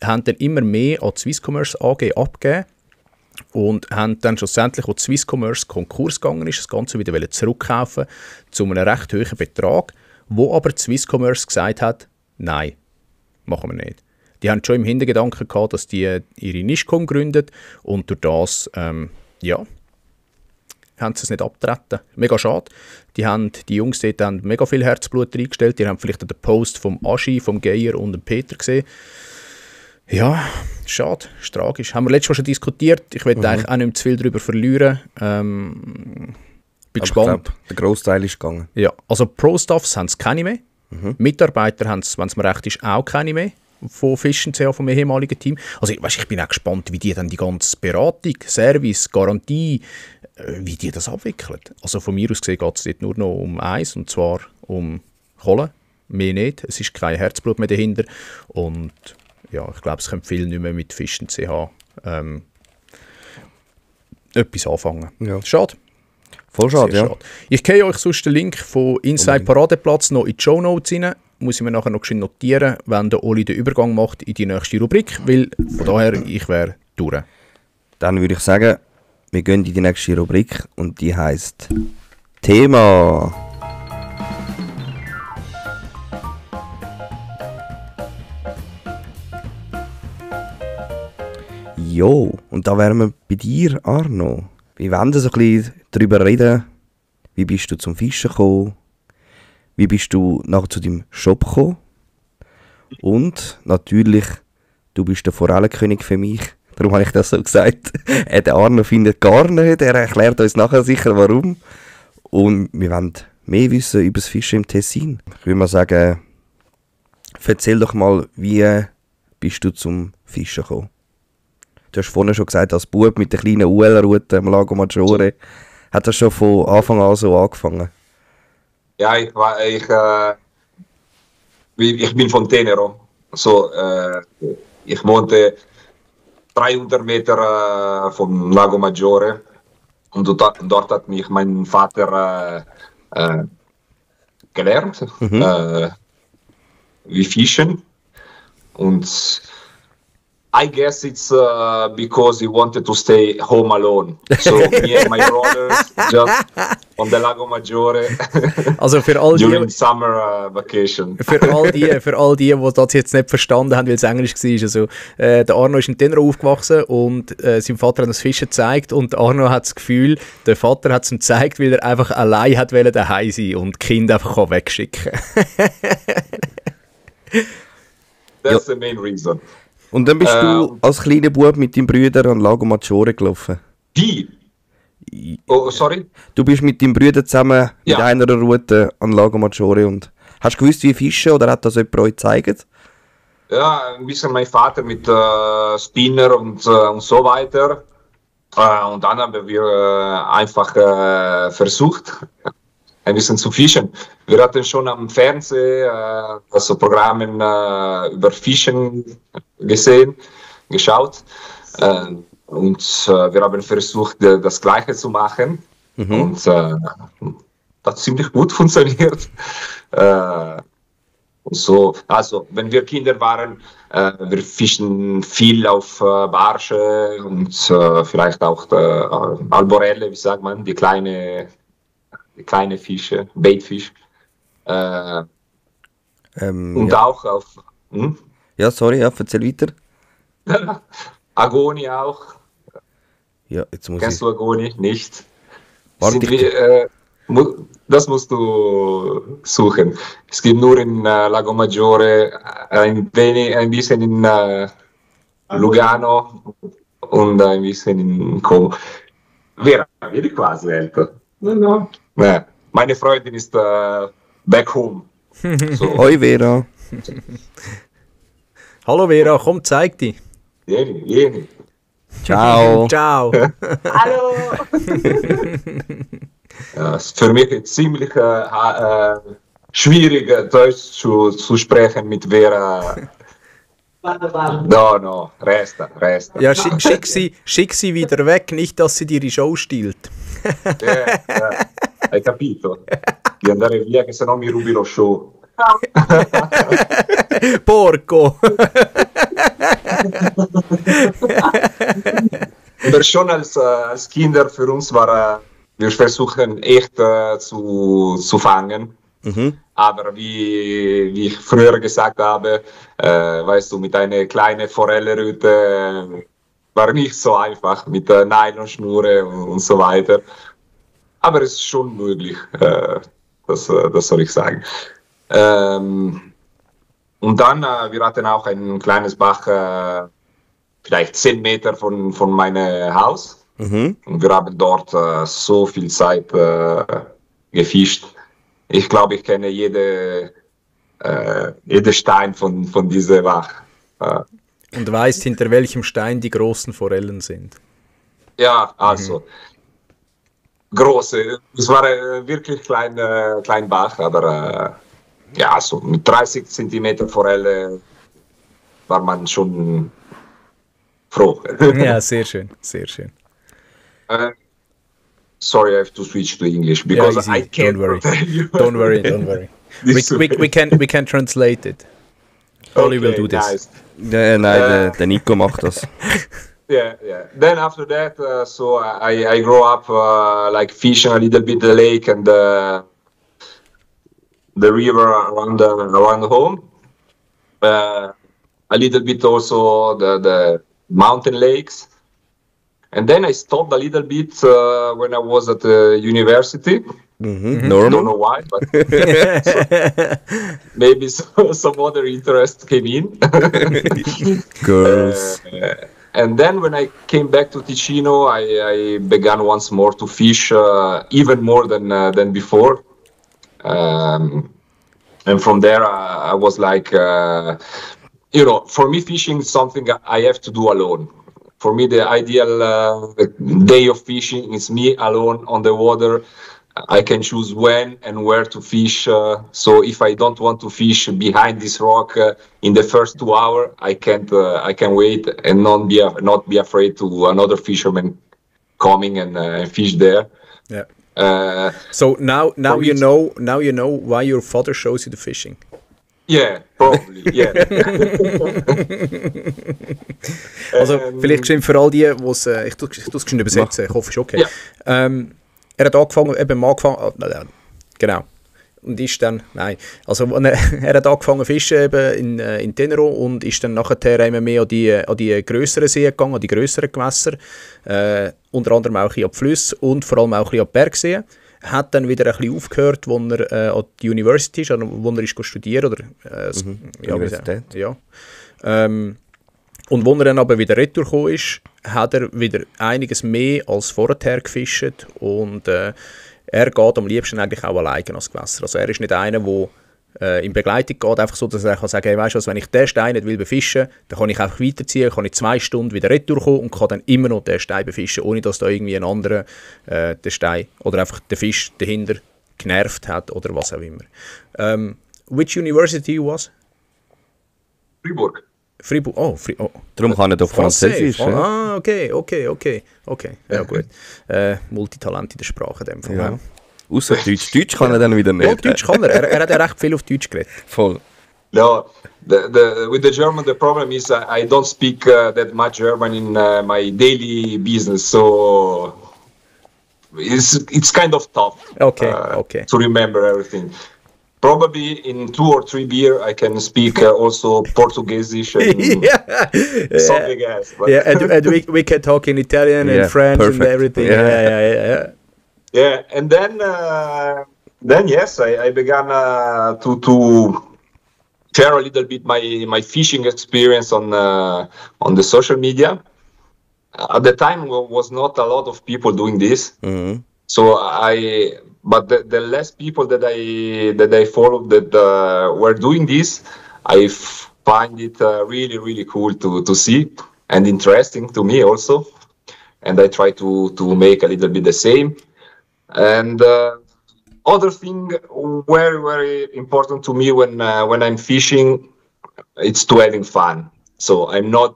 haben dann immer mehr an die Swisscommerce AG abgegeben und haben dann schlussendlich, als die Swisscommerce Konkurs gegangen ist, das Ganze wieder zurückkaufen zu einem recht hohen Betrag, wo aber die Swisscommerce gesagt hat, nein, machen wir nicht. Die haben schon im Hintergedanken gehabt, dass die ihre Nischcom gründet und durch das, haben sie es nicht abgetreten. Mega schade. Die Jungs dort haben mega viel Herzblut reingestellt. Die haben vielleicht den Post vom Aschi, vom Geier und dem Peter gesehen. Ja, schade, ist tragisch. Haben wir letztes Mal schon diskutiert. Ich will eigentlich auch nicht mehr zu viel darüber verlieren. Bin gespannt. Ich glaub, der Großteil ist gegangen. Ja, also Pro-Staffs haben es keine mehr. Mitarbeiter haben es, wenn es mir recht ist, auch keine mehr. Von Fischen CH, vom ehemaligen Team. Also ich bin auch gespannt, wie die dann die ganze Beratung, Service, Garantie, wie die das abwickeln. Also von mir aus gesehen geht es dort nur noch um eins, und zwar um Kohle. Mehr nicht. Es ist kein Herzblut mehr dahinter. Und ja, ich glaube, es können viele nicht mehr mit Fischen CH etwas anfangen. Ja. Schade. Voll schade, Sehr ja. schade. Ich gehe euch sonst den Link von Inside Paradeplatz noch in die Shownotes rein. Muss ich mir nachher noch schön notieren, wenn der Oli den Übergang macht in die nächste Rubrik, weil von daher, ich wäre durch. Dann würde ich sagen, wir gehen in die nächste Rubrik und die heisst Thema. Jo, und da wären wir bei dir, Arno. Wir wollen so ein bisschen darüber reden, wie bist du zum Fischen gekommen, wie bist du nachher zu deinem Shop gekommen und natürlich, du bist der Forellenkönig für mich, darum habe ich das so gesagt. Der Arno findet gar nicht, er erklärt uns nachher sicher warum und wir wollen mehr wissen über das Fischen im Tessin. Ich würde mal sagen, erzähl doch mal, wie bist du zum Fischen gekommen? Du hast vorhin schon gesagt, als Bub mit der kleinen UL-Route am Lago Maggiore, hat das schon von Anfang an so angefangen? Ja, ich bin von Tenero. So, ich wohnte 300 Meter vom Lago Maggiore und dort hat mich mein Vater gelernt. we fischen. Und I guess it's because he wanted to stay home alone. So me and my brothers just on the Lago Maggiore Also für all during die, summer vacation. für all die das jetzt nicht verstanden haben, weil es Englisch war. Also, der Arno ist in Tenero aufgewachsen und sein Vater hat das Fischen gezeigt und Arno hat das Gefühl, der Vater hat es ihm gezeigt, weil er einfach allein hat wollen daheim sein und die Kinder einfach wegschicken. That's the main reason. Und dann bist du als kleiner Bub mit deinem Bruder an Lago Maggiore gelaufen. Wie? Oh, sorry? Du bist mit deinem Bruder zusammen mit Ja. einer Route an Lago Maggiore und hast du gewusst, wie fischen oder hat das jemand euch gezeigt? Ja, ein bisschen mein Vater mit Spinner und so weiter. Und dann haben wir einfach versucht, ein bisschen zu fischen. Wir hatten schon am Fernsehen also Programme über Fischen geschaut. Und wir haben versucht, das Gleiche zu machen. Und das hat ziemlich gut funktioniert. Und so, also, wenn wir Kinder waren, wir fischen viel auf Barsche und vielleicht auch Alborelle, wie sagt man, die kleine Fische, Baitfisch. Und Ja. auch auf Ja, sorry, ja, erzähl weiter. Agoni auch. Ja, jetzt muss Kennst ich... du Agoni? Nicht? Warte, Sind wir, das musst du suchen. Es gibt nur in Lago Maggiore, ein bisschen in Lugano und ein bisschen in Como. Vera, vedi quasi älter. No. Meine Freundin ist back home. So, Hoi Vera. Hallo Vera, komm, zeig dich. jeni. Ciao. Ciao. Hallo. Ja, es ist für mich jetzt ziemlich schwierig, Deutsch zu sprechen mit Vera. No, resta. Ja, schick sie wieder weg, nicht, dass sie dir die Show stiehlt. Hai capito? Di andare via che sennò mi rubi lo show. Porco! Aber schon als Kinder für uns war, wir versuchen echt zu fangen. Aber wie ich früher gesagt habe, weißt du, mit einer kleinen Forellenrute war nicht so einfach mit der Nylonschnur und so weiter. Aber es ist schon möglich, das soll ich sagen. Und dann, wir hatten auch ein kleines Bach, vielleicht 10 Meter von meinem Haus. Und wir haben dort so viel Zeit gefischt. Ich glaube, ich kenne jede Stein von diesem Bach. Und weißt, hinter welchem Stein die großen Forellen sind. Ja, also große. Es war wirklich klein Bach, aber ja, so mit 30 Zentimeter Forelle war man schon froh. Ja, sehr schön, sehr schön. Sorry, I have to switch to English because easy. I can't Don't worry. tell you. Don't worry. We can translate it. Oli will do this. Nice. Nein, der Nico macht das. Yeah. Then after that, so I grow up like fishing a little bit the lake and the river around home. A little bit also the mountain lakes. And then I stopped a little bit when I was at the university. Normal. Don't know why, but maybe some other interest came in. Girls. And then when I came back to Ticino, I began once more to fish, even more than before. And from there, I was like, for me, fishing is something I have to do alone. For me, the ideal day of fishing is me alone on the water. I can choose when and where to fish. So if I don't want to fish behind this rock in the first 2 hours, I can wait and not be afraid to another fisherman coming and fish there. Yeah. So now you know why your father shows you the fishing. Yeah, probably, yeah. Also vielleicht geschehen für all die, wo's, ich tue es geschehen übersetzen, ich hoffe, es ist okay. Ja. Er hat angefangen, genau. Und ist dann, er hat angefangen zu fischen eben in Tenero und ist dann nachher immer mehr an die grösseren Seen gegangen, an die grösseren Gewässer, unter anderem auch ein bisschen an die Flüsse und vor allem auch ein bisschen an die Bergseen. Hat dann wieder ein bisschen aufgehört, wo er an die University ist, wo er ist studieren oder Universität. Ja. Und wo er dann aber wieder retour gekommen ist, hat er wieder einiges mehr als vorher gefischt und er geht am liebsten eigentlich auch alleine ans Gewässer. Also er ist nicht einer, der in Begleitung geht, einfach so, dass er kann sagen, hey, weißt du, also wenn ich den Stein nicht will befischen, dann kann ich einfach weiterziehen, kann ich 2 Stunden wieder retour kommen und kann dann immer noch den Stein befischen, ohne dass da irgendwie ein anderer den Stein oder einfach der Fisch dahinter genervt hat oder was auch immer. Which university was? Fribourg. Fribourg. Oh. Darum kann er doch Französisch. Ja. Ah, okay. Ja, gut. Multitalent in der Sprache in dem Fall. Ja. Außer Deutsch. Deutsch kann er dann wieder nicht. Ja, Deutsch kann er. Er hat ja recht viel auf Deutsch geredet. Voll. No, with the German, the problem is I don't speak that much German in my daily business, so it's kind of tough. Okay. To remember everything. Probably in 2 or 3 beer I can speak also Portuguese and something else. But Yeah, and we can talk in Italian and French perfect. and everything. Yeah. yeah, and then yes, I began to share a little bit my fishing experience on the social media. At the time, was not a lot of people doing this. Mhm. So but the less people that I followed that were doing this, I find it really, really cool to see and interesting to me also. And I try to make a little bit the same. And other thing very, very important to me when I'm fishing, it's to having fun. So I'm not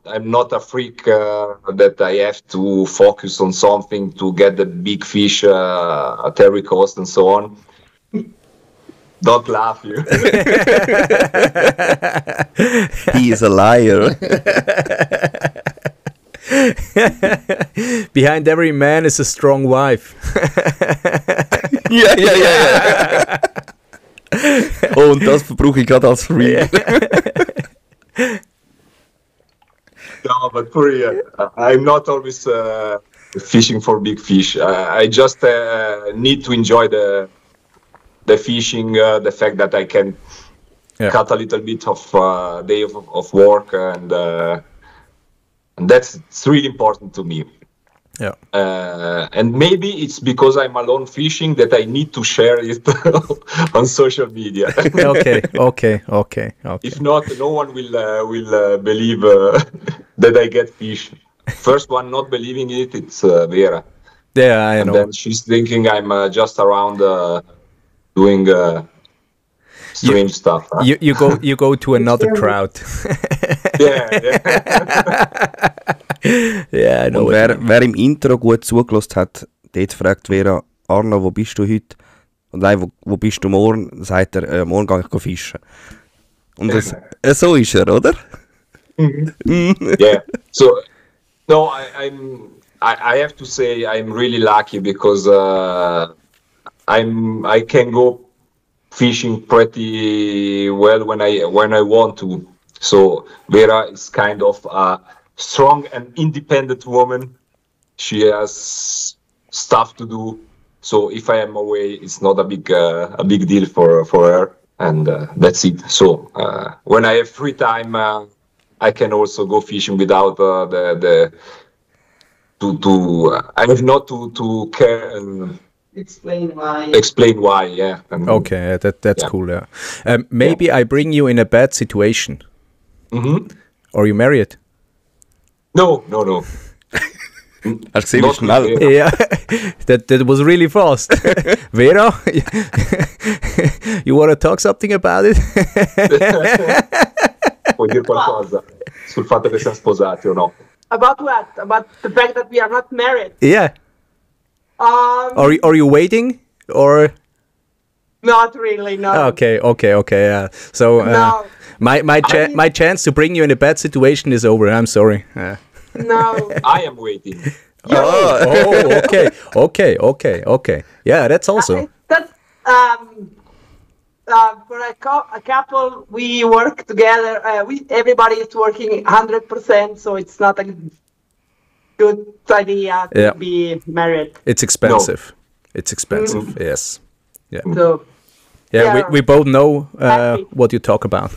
a freak that I have to focus on something to get the big fish at every cost and so on. Don't laugh, you. He is a liar. Behind every man is a strong wife. Ja. Und das verbrauche ich gerade als Free. No, but for real, I'm not always fishing for big fish. I just need to enjoy the fishing, the fact that I can cut a little bit of day of work, and it's really important to me. Yeah. And maybe it's because I'm alone fishing that I need to share it on social media. Okay. If not, no one will believe that I get fish. First one not believing it's Vera. Yeah, I And know. then she's thinking I'm just around doing strange stuff. Huh? You go to another crowd. Yeah. Yeah, I know. Und wer im Intro gut zugelassen hat, dort fragt Vera, Arno, wo bist du heute? Und nein, wo bist du morgen? Sagt er, morgen gehe ich fischen. Und so ist er, oder? Yeah. So no, I have to say I'm really lucky because I can go fishing pretty well when I want to. So Vera is kind of a strong and independent woman. She has stuff to do. So if I am away, it's not a big deal for her, and that's it. So when I have free time, I can also go fishing without I have not to care and Explain why. explain why. Yeah. And, Okay, that's Yeah. cool. Yeah. Maybe I bring you in a bad situation. Mhm. Are you married? No. Hast du gesehen, wie Not schnell? with Yeah, that was really fast. Vera, you want to talk something about it? Puoi dire qualcosa sul fatto che siamo sposati o no? About what? About the fact that we are not married. Yeah. Are you waiting or? Not really, no. Okay. Yeah. So No. my chance to bring you in a bad situation is over. I'm sorry. No. I am waiting. Okay. Yeah, that's also. That's for a couple. We work together. Everybody is working 100%, so it's not a good idea to Yeah. be married. It's expensive. It's expensive. Yes. Yeah. So Yeah. Yeah. We both know Happy. what you talk about.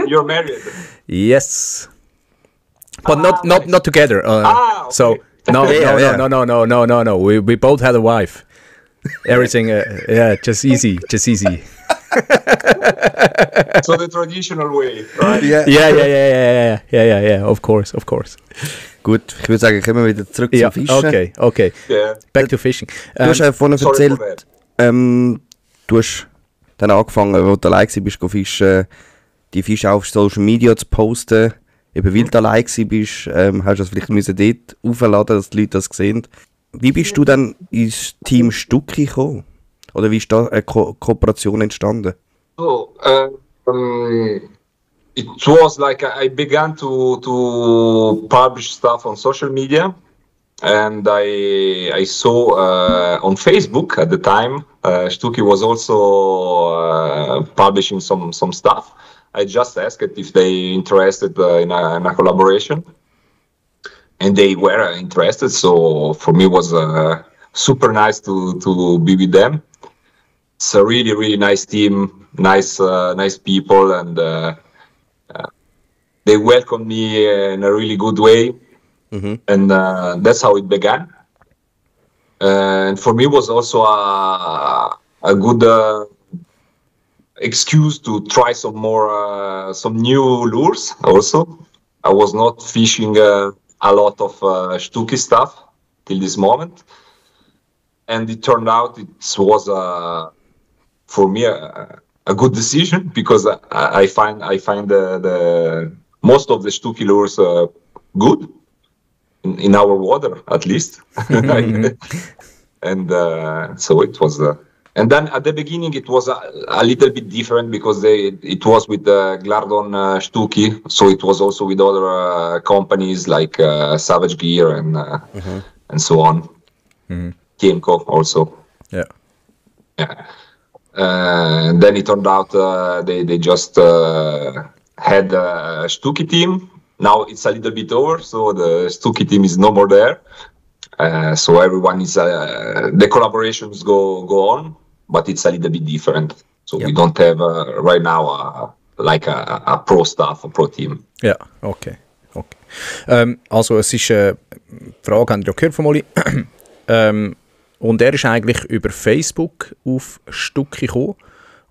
You're married. Yes. But not nice. not together. Okay. So no. We both had a wife. Everything. Just easy. So the traditional way, right? Yeah. Of course. Gut, ich würde sagen, kommen wir wieder zurück Ja. zum Fischen. Okay. Yeah. Back to fishing. Du hast ja vorhin sorry erzählt, for that. du hast dann angefangen, wo du allein warst, go fischen, die Fische auf Social Media zu posten. Eben weil du allein warst, hast du das vielleicht müssen dort aufladen, dass die Leute das sehen. Wie bist du dann ins Team Stucki gekommen? Oder wie ist da eine Kooperation entstanden? So, it was like I began to publish stuff on social media, and I saw on Facebook at the time Stucki was also publishing some stuff. I just asked if they interested in a collaboration, and they were interested. So for me, it was super nice to be with them. It's a really nice team, nice people, and they welcomed me in a really good way, and that's how it began. And for me, it was also a good excuse to try some new lures. Also, I was not fishing a lot of Stucki stuff till this moment, and it turned out it was for me a good decision, because I find the most of the Stucki lures good in our water, at least. And so it was. And then at the beginning it was a little bit different, because it was with Glardon Stucki, so it was also with other companies like Savage Gear and so on. Tiemco also. Yeah. And then it turned out they just had a Stucki team. Now it's a little bit over, so the Stucki team is no more there. So everyone is the collaborations go on, but it's a little bit different. So we don't have right now a pro staff, a pro team. Ja, okay. Also es ist eine Frage, habt ihr ja gehört von Molly. Und er ist eigentlich über Facebook auf Stucki gekommen,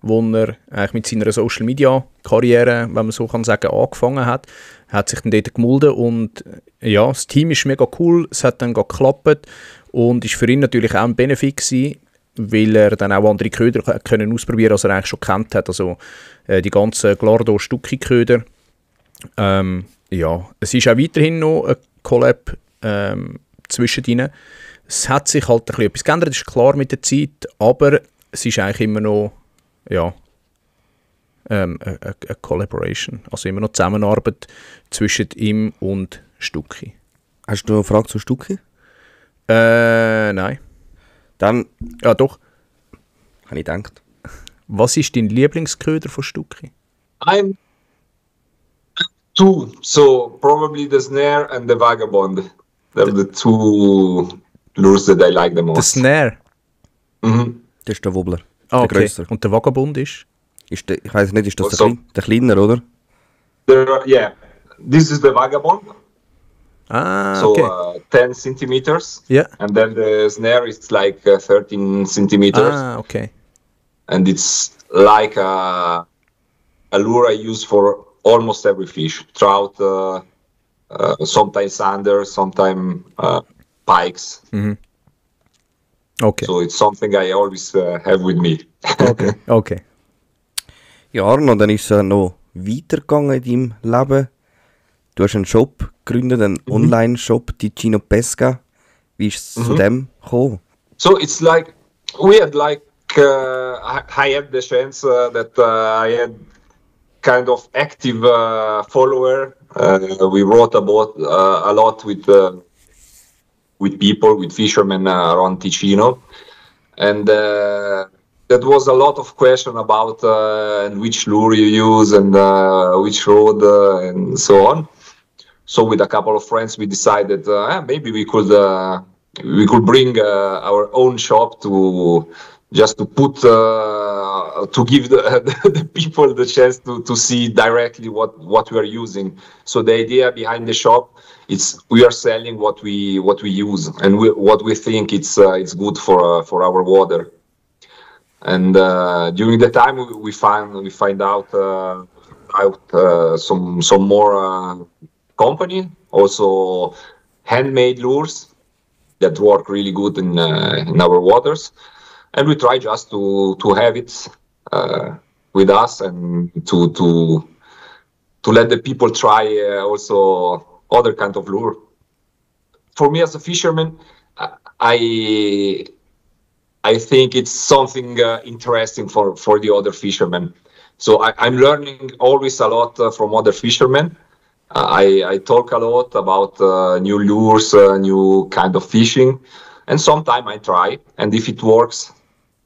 wo er eigentlich mit seiner Social Media Karriere, wenn man so kann sagen, angefangen hat. Er hat sich dann dort gemulden und ja, das Team ist mega cool, es hat dann geklappt und ist für ihn natürlich auch ein Benefit gewesen, weil er dann auch andere Köder können ausprobieren, als er eigentlich schon kennt hat, also die ganzen Glardo Stucki Köder. Ja, es ist auch weiterhin noch ein Collab zwischen ihnen. Es hat sich halt ein bisschen etwas geändert, das ist klar mit der Zeit, aber es ist eigentlich immer noch eine Collaboration, also immer noch Zusammenarbeit zwischen ihm und Stucki. Hast du noch eine Frage zu Stucki? Nein. Dann, Ja, doch. habe ich gedacht. Was ist dein Lieblingsköder von Stucki? I'm two, so probably the Snare and the Vagabond. They're the two lures that I like the Der most. Snare. Mhm. Das ist der Wobbler. Ah, Der okay. grösser. Und der Vagabond ist? Ist der, ich weiß nicht, ist das Also- der kleiner, oder? Yeah, this is the Vagabond, Ah, so okay. 10 centimeters, Ja. and then the Snare is like 13 centimeters, Ah, okay. and it's like a lure I use for almost every fish: trout, sometimes sander, sometimes pikes. Okay. So it's something I always have with me. Okay. Ja, Arno, dann ist es noch weitergegangen in deinem Leben. Du hast einen Shop gegründet, einen Online-Shop, Ticino Pesca. Wie ist es zu dem gekommen? So it's like we had like I had the chance that I had kind of active follower. We wrote about a lot with people, with fishermen around Ticino, and there was a lot of question about which lure you use and which rod and so on. So with a couple of friends, we decided maybe we could bring our own shop to just to put to give the people the chance to see directly what we are using. So the idea behind the shop, we are selling what we use and what we think it's good for our water. And during the time we find out some more company, also handmade lures that work really good in our waters, and we try just to have it with us and to let the people try also other kind of lure. For me as a fisherman, I think it's something interesting for the other fishermen. So I'm learning always a lot from other fishermen. I talk a lot about new lures, new kind of fishing, and sometimes I try, and if it works,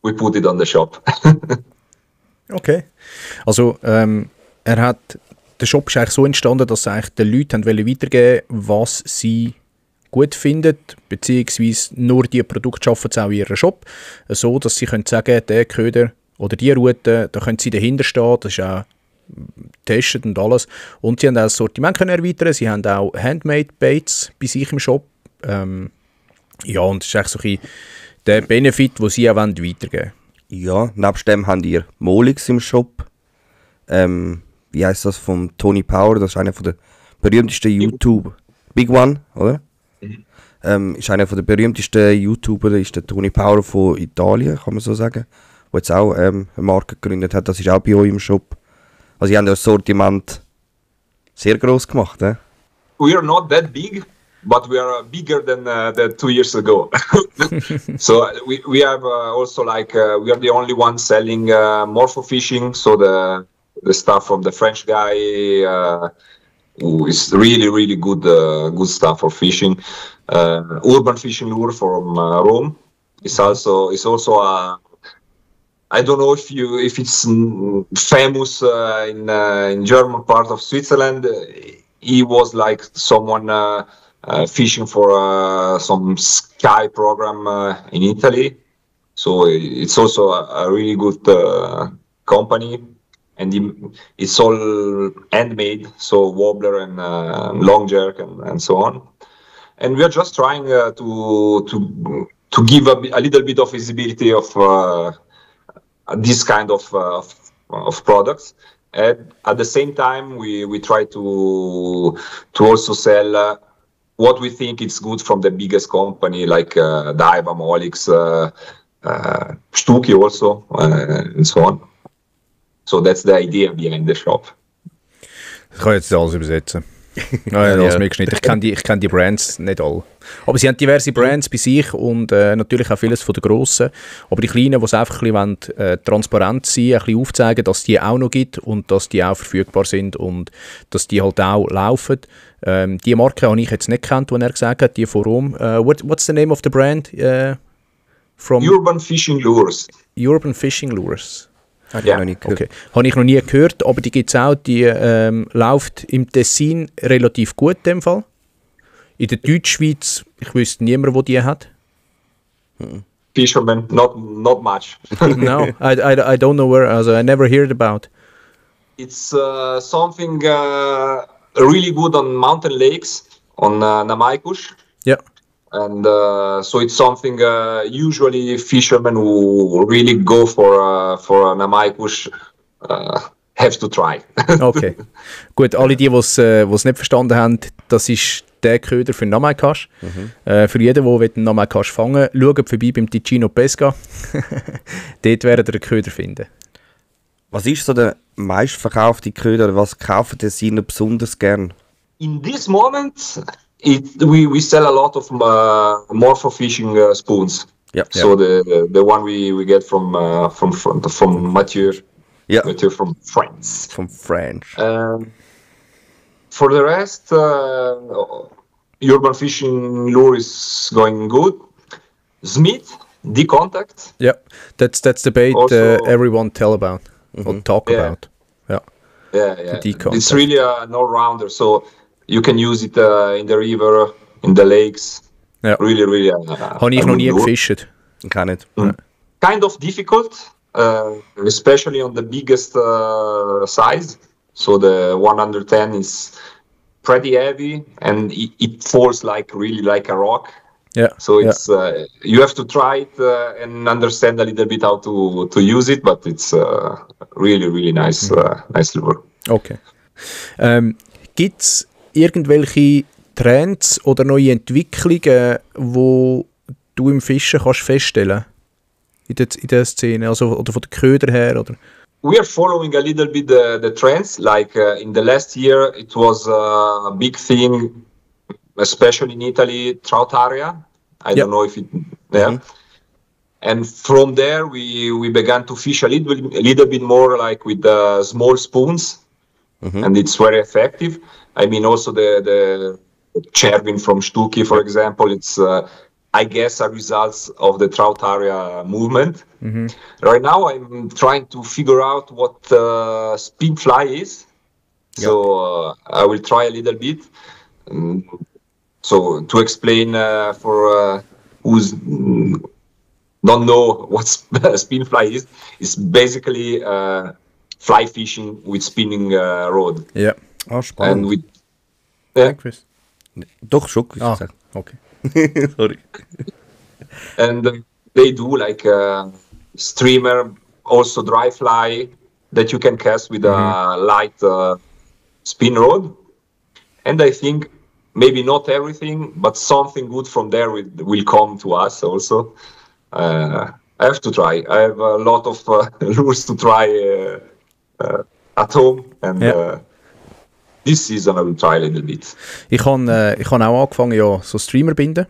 we put it on the shop. Okay. Also, der Shop ist eigentlich so entstanden, dass eigentlich den Leuten weitergeben wollten, was sie gut finden, beziehungsweise nur die Produkte schaffen sie auch in ihrem Shop, so dass sie können sagen, der Köder oder die Route, da können sie dahinter stehen, das ist auch getestet und alles. Und sie haben auch das Sortiment können erweitern, sie haben auch Handmade Baits bei sich im Shop. Ja, und das ist eigentlich so ein bisschen der Benefit, den sie auch weitergeben wollen. Ja, nebst dem habt ihr Molix im Shop. Wie heisst das, von Tony Power, das ist einer der berühmtesten YouTuber. Big One, oder? Ist einer der berühmtesten YouTuber, ist der Tony Power von Italien, kann man so sagen. Der jetzt auch eine Marke gegründet hat, das ist auch bei euch im Shop. Also, ihr habt das Sortiment sehr gross gemacht, eh? We are not that big, but we are bigger than 2 years ago. So we have also we are the only one selling morpho fishing, so the stuff from the French guy who is really good stuff for fishing. Urban Fishing Lure from Rome is also I don't know if it's famous in German part of Switzerland. He was like someone fishing for some Sky program in Italy. So it's also a really good company, and it's all handmade, so wobbler and long jerk and so on. And we are just trying to give a little bit of visibility of this kind of products. And at the same time, we try to also sell what we think is good from the biggest company, like Daiwa, Molix, Stuki also, and so on. So that's the idea behind the shop. Ich kann jetzt alles übersetzen. Das merkst du nicht. Ich kenn die Brands nicht alle. Aber sie haben diverse Brands bei sich und natürlich auch vieles von den grossen. Aber die kleinen, die es einfach ein bisschen transparent sein, ein bisschen aufzeigen, dass die auch noch gibt und dass die auch verfügbar sind und dass die halt auch laufen. Die Marke habe ich jetzt nicht gekannt, die er gesagt hat, die von Rom. What's the name of the brand? From Urban Fishing Lures. Urban Fishing Lures. Ja. Okay. Habe ich noch nie gehört, aber die gibt es auch, die läuft im Tessin relativ gut in dem Fall. In der Deutschschweiz, ich wüsste niemand, der die hat. Fishermen, not much. No, I don't know where, also I never heard about. It's something really good on mountain lakes, on Namaikus. Yeah. And so it's something usually fishermen who really go for Namaikus have to try. Okay, gut, alle die es nicht verstanden haben, das ist der Köder für Namaikas. Für jeden, der einen Namaikas fangen will, schaut vorbei beim Ticino Pesca. Dort werdet ihr den Köder finden. Was ist so der meistverkaufte Köder? Was kaufen Sie noch besonders gern? In this moment, we sell a lot of morpho fishing spoons. Yeah. So the one we get from Mathieu. Yeah. Mathieu from France. From French. For the rest, urban fishing lure is going good. Smith, D-Contact. Yeah, that's the bait Also- everyone tell about or talk Yeah. about. Yeah. Yeah. D-Contact. It's really an all-rounder, so you can use it in the river, in the lakes. Ja. Really. Habe ich a noch good nie lure. gefischt. Ich kann nicht. Kind of difficult, especially on the biggest size. So the 110 is pretty heavy, and it falls really like a rock. Ja. So it's you have to try it and understand a little bit how to use it, but it's really nice nice lure. Okay. Gibt es irgendwelche Trends oder neue Entwicklungen, wo du im Fischen kannst feststellen in der Szene, also oder von den Ködern her oder? We are following a little bit the trends. Like in the last year, it was a big thing, especially in Italy, trout area. I don't know if it, And from there, we began to fish a little bit more like with small spoons, and it's very effective. I mean, also the Chervin from Stucki, for example, it's I guess a result of the trout area movement. Right now, I'm trying to figure out what spin fly is. So I will try a little bit. So to explain for who's don't know what spin fly is, it's basically fly fishing with spinning rod. Ja. Ah, spannend. And with yeah, Chris? Doch, schon. Ah, okay. Sorry. and they do like streamer, also dry fly that you can cast with a light spin rod. And I think maybe not everything, but something good from there will come to us also. I have to try. I have a lot of lures to try at home, and this season I will try a little bit. Ich habe auch angefangen, ja, so Streamer binden.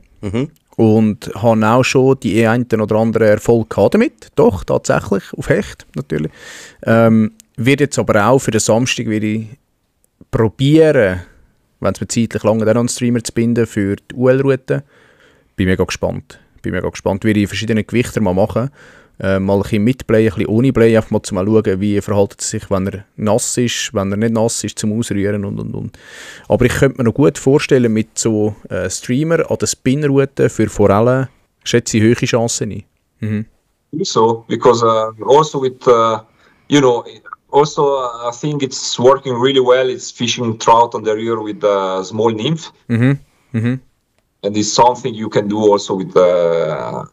Und habe auch schon die einen oder anderen Erfolg gehabt damit. Doch, tatsächlich, auf Hecht natürlich. Wird jetzt aber auch für den Samstag probieren, wenn es mir zeitlich lange dann einen Streamer zu binden für die UL-Route. Bin mega gespannt. Werde ich verschiedene Gewichter mal machen. Mal ein bisschen mit Play, ein bisschen ohne Play, einfach mal schauen, wie verhält es sich, wenn er nass ist, wenn er nicht nass ist, zum Ausrühren und. Aber ich könnte mir noch gut vorstellen, mit so Streamer an der Spinroute für Forellen schätze ich hohe Chancen ein. So, because also with, also I think it's working really well. It's fishing trout on the river with small nymph. And it's something you can do also with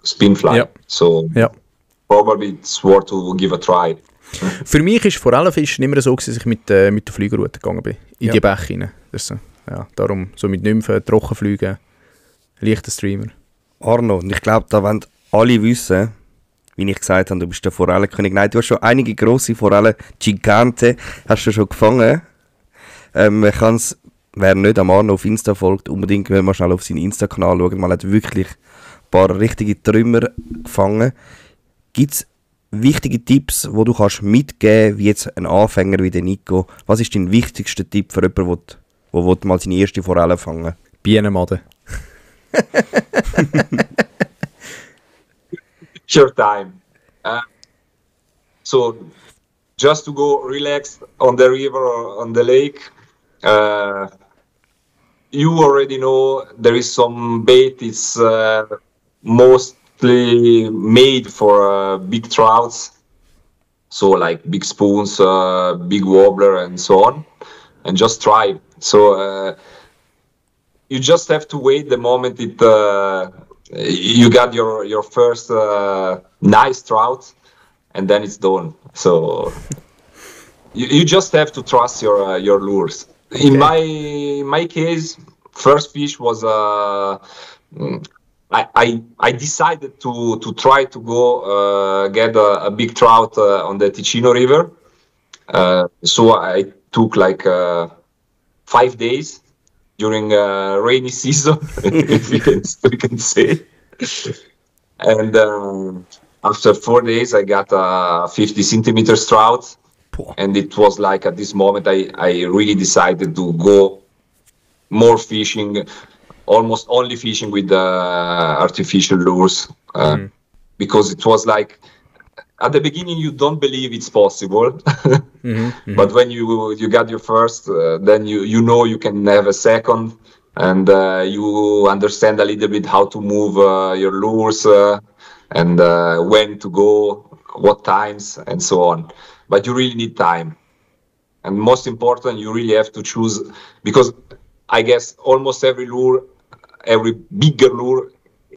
spin fly. Ja. So probably it's worth to give a try. Für mich ist Forellenfischen immer so, dass ich mit der Flügerroute gegangen bin. In die Bäche rein. Das ist so, ja, darum so mit Nymphen, Trockenflügen, leichter Streamer. Arno, und ich glaube, da wollen alle wissen, wie ich gesagt habe, du bist der Forellenkönig. Nein, du hast schon einige grosse Forellen, Gigante, hast du schon gefangen. Man kann es, wer nicht am Arno auf Insta folgt, unbedingt mal schnell auf seinen Insta-Kanal schauen. Man hat wirklich ein paar richtige Trümmer gefangen. Gibt es wichtige Tipps, die du kannst mitgeben, wie jetzt ein Anfänger wie der Nico? Was ist dein wichtigster Tipp für jemanden, der mal seine erste Forelle fangen will? Bienenmaden. Your time. So just to go relax on the river or on the lake. You already know there is some bait. It's mostly made for big trouts, so like big spoons, big wobbler, and so on. And just try. So you just have to wait the moment you got your first nice trout, and then it's done. So you just have to trust your lures. Okay. In my case, first fish was I decided to try to go get a big trout on the Ticino River. So I took like 5 days during rainy season, if we can say. And after 4 days, I got a 50 centimeters trout. And it was like at this moment, I really decided to go more fishing, almost only fishing with artificial lures. Because it was like, at the beginning, you don't believe it's possible. But when you got your first, then you know you can have a second. And you understand a little bit how to move your lures and when to go, what times, and so on. But you really need time. And most important, you really have to choose, because I guess almost every lure, every bigger lure,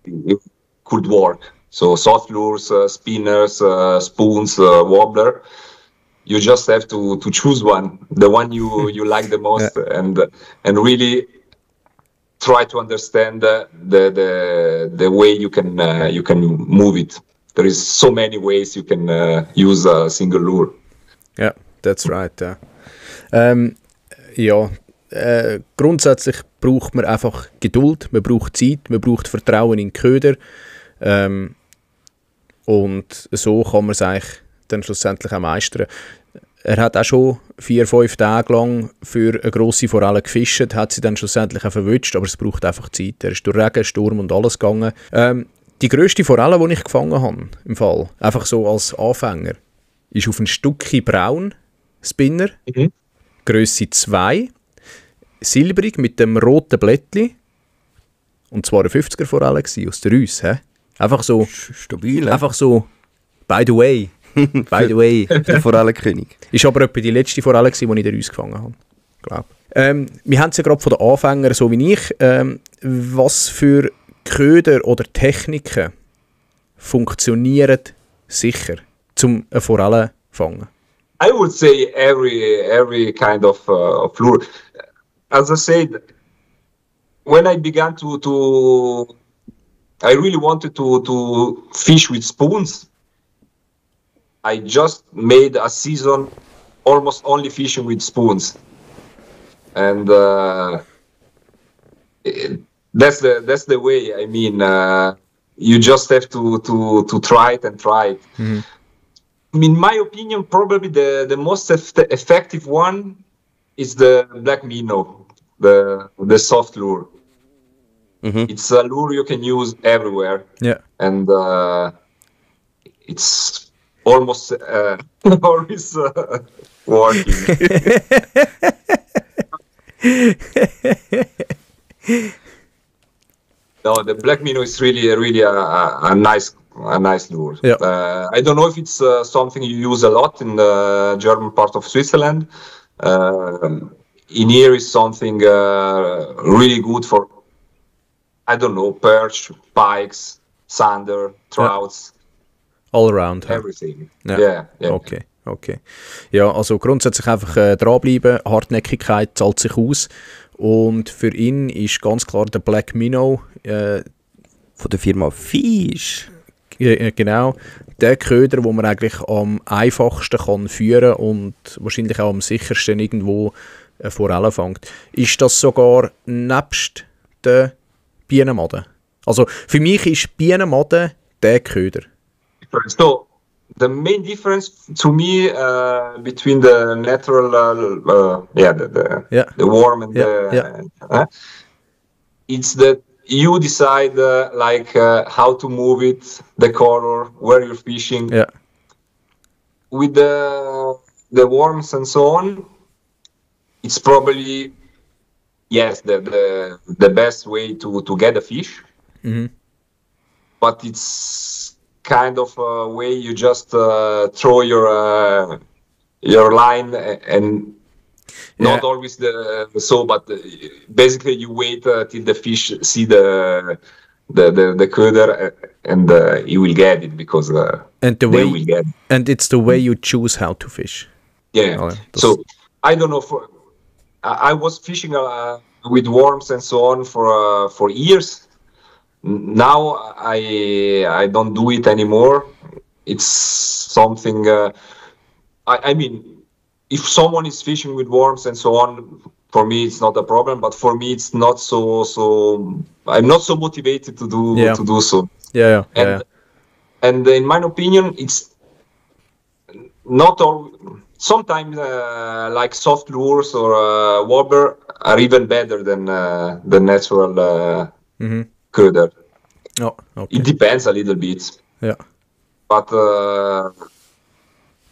it could work. So soft lures, spinners, spoons, wobbler. You just have to choose one, the one you like the most, and really try to understand the way you can move it. There is so many ways you can use a single lure. Yeah, that's right. Grundsätzlich braucht man einfach Geduld, man braucht Zeit, man braucht Vertrauen in den Köder. Und so kann man es eigentlich dann schlussendlich auch meistern. Er hat auch schon 4-5 Tage lang für eine grosse Forelle gefischt, hat sie dann schlussendlich auch verwünscht, aber es braucht einfach Zeit. Er ist durch Regen, Sturm und alles gegangen. Die grösste Forelle, die ich gefangen habe, im Fall, einfach so als Anfänger, ist auf ein Stückchen braun Spinner, Grösse 2, silbrig mit dem roten Blättchen, und zwar eine 50er Forelle aus der Reuss. Einfach so stabil. Einfach so, by the way. Der Forellenkönig. Ist aber etwa die letzte Forelle, die ich in der Reuss gefangen habe. Glaub. Wir haben es ja gerade von den Anfängern, so wie ich. Was für Köder oder Techniken funktionieren sicher, um eine Forelle zu fangen? I would say every kind of lure. As I said, when I began I really wanted to fish with spoons. I just made a season almost only fishing with spoons, and that's the way. I mean, you just have to try it and try it. In my opinion, probably the most effective one is the black minnow, the soft lure. It's a lure you can use everywhere. Yeah, and it's almost always working. No, the black minnow is really a nice lure. Yeah. I don't know if it's something you use a lot in the German part of Switzerland. In here is something really good for, I don't know, perch, pikes, sander, trouts. All around. Everything. Ja. Yeah. Okay. Ja, also grundsätzlich einfach dranbleiben, Hartnäckigkeit zahlt sich aus. Und für ihn ist ganz klar der Black Minnow von der Firma Fisch. Genau, der Köder, wo man eigentlich am einfachsten kann führen und wahrscheinlich auch am sichersten irgendwo eine Forelle fängt. Ist das sogar nebst der Bienenmadden? Also für mich ist Bienenmadden der Köder. So, the main difference to me between the natural, the worm and it's that you decide how to move it, the color, where you're fishing. Yeah. With the worms and so on, it's probably the best way to get a fish. But it's kind of a way you just throw your line and not always but basically you wait till the fish see the köder and he will get it because and it's the way you choose how to fish. Yeah. So I don't know. I was fishing with worms and so on for years. Now I don't do it anymore. It's something. I mean, if someone is fishing with worms and so on, for me it's not a problem. But for me, it's not so. I'm not so motivated to do so. Yeah. And in my opinion, it's not all. Sometimes like soft lures or wobber are even better than the natural köder. Oh, okay. It depends a little bit. Ja. But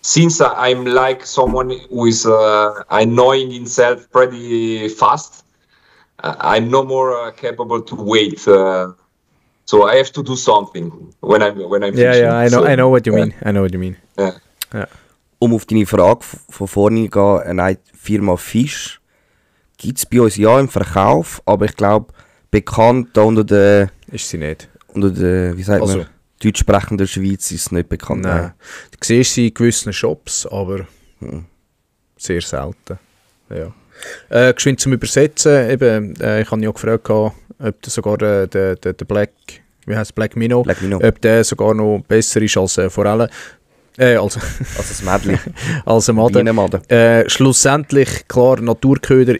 since I'm like someone who is annoying himself pretty fast, I'm no more capable to wait. So I have to do something when I'm fishing. Yeah, I know what you mean. I know what you mean. Yeah. Um auf deine Frage von vorhin zu gehen, eine Firma Fisch gibt es bei uns ja im Verkauf, aber ich glaube, bekannt da unter der, Ist sie nicht. wie sagt Also. man, deutsch sprechender Schweiz ist es nicht bekannt. Nein. Du siehst sie in gewissen Shops, aber sehr selten. Ja. Geschwind zum Übersetzen, eben, ich habe ja gefragt, ob der sogar der Black, wie heißt Black Minnow, Black Minnow. ob der sogar noch besser ist als Forelle. Also das Mädchen. Als ein Madde. Schlussendlich, klar, Naturköder,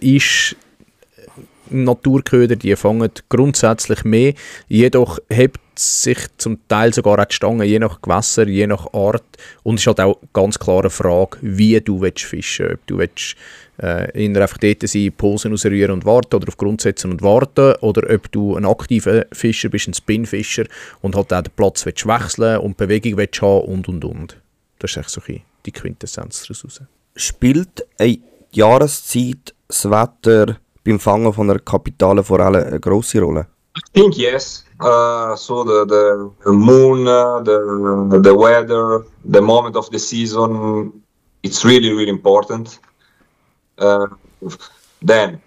die fangen grundsätzlich mehr, jedoch hebt sich zum Teil sogar auch die Stange, je nach Gewässer, je nach Art, und es ist halt auch ganz klar eine Frage, wie du fischen willst. Ob du willst, einfach dort sein, Posen rausrühren und warten oder auf Grund setzen und warten, oder ob du ein aktiver Fischer bist, ein Spinfischer, und halt auch den Platz willst wechseln und Bewegung willst haben und. Das ist echt so die Quintessenz daraus. Spielt eine Jahreszeit, das Wetter beim Fangen von einer kapitalen Forelle eine grosse Rolle? I think yes. So the moon, the weather, the moment of the season, it's really, really important. Then,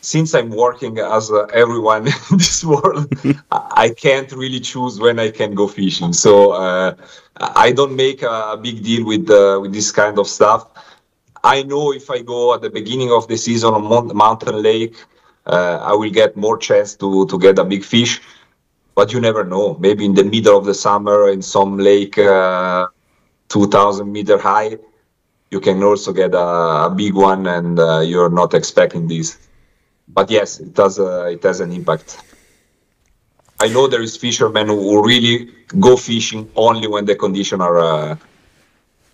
since I'm working as everyone in this world, I can't really choose when I can go fishing. So I don't make a big deal with this kind of stuff. I know if I go at the beginning of the season on mountain lake, I will get more chance to get a big fish. But you never know. Maybe in the middle of the summer in some lake 2,000 meter high, you can also get a big one, and you're not expecting this. But yes, it has an impact. I know there is fishermen who really go fishing only when the conditions are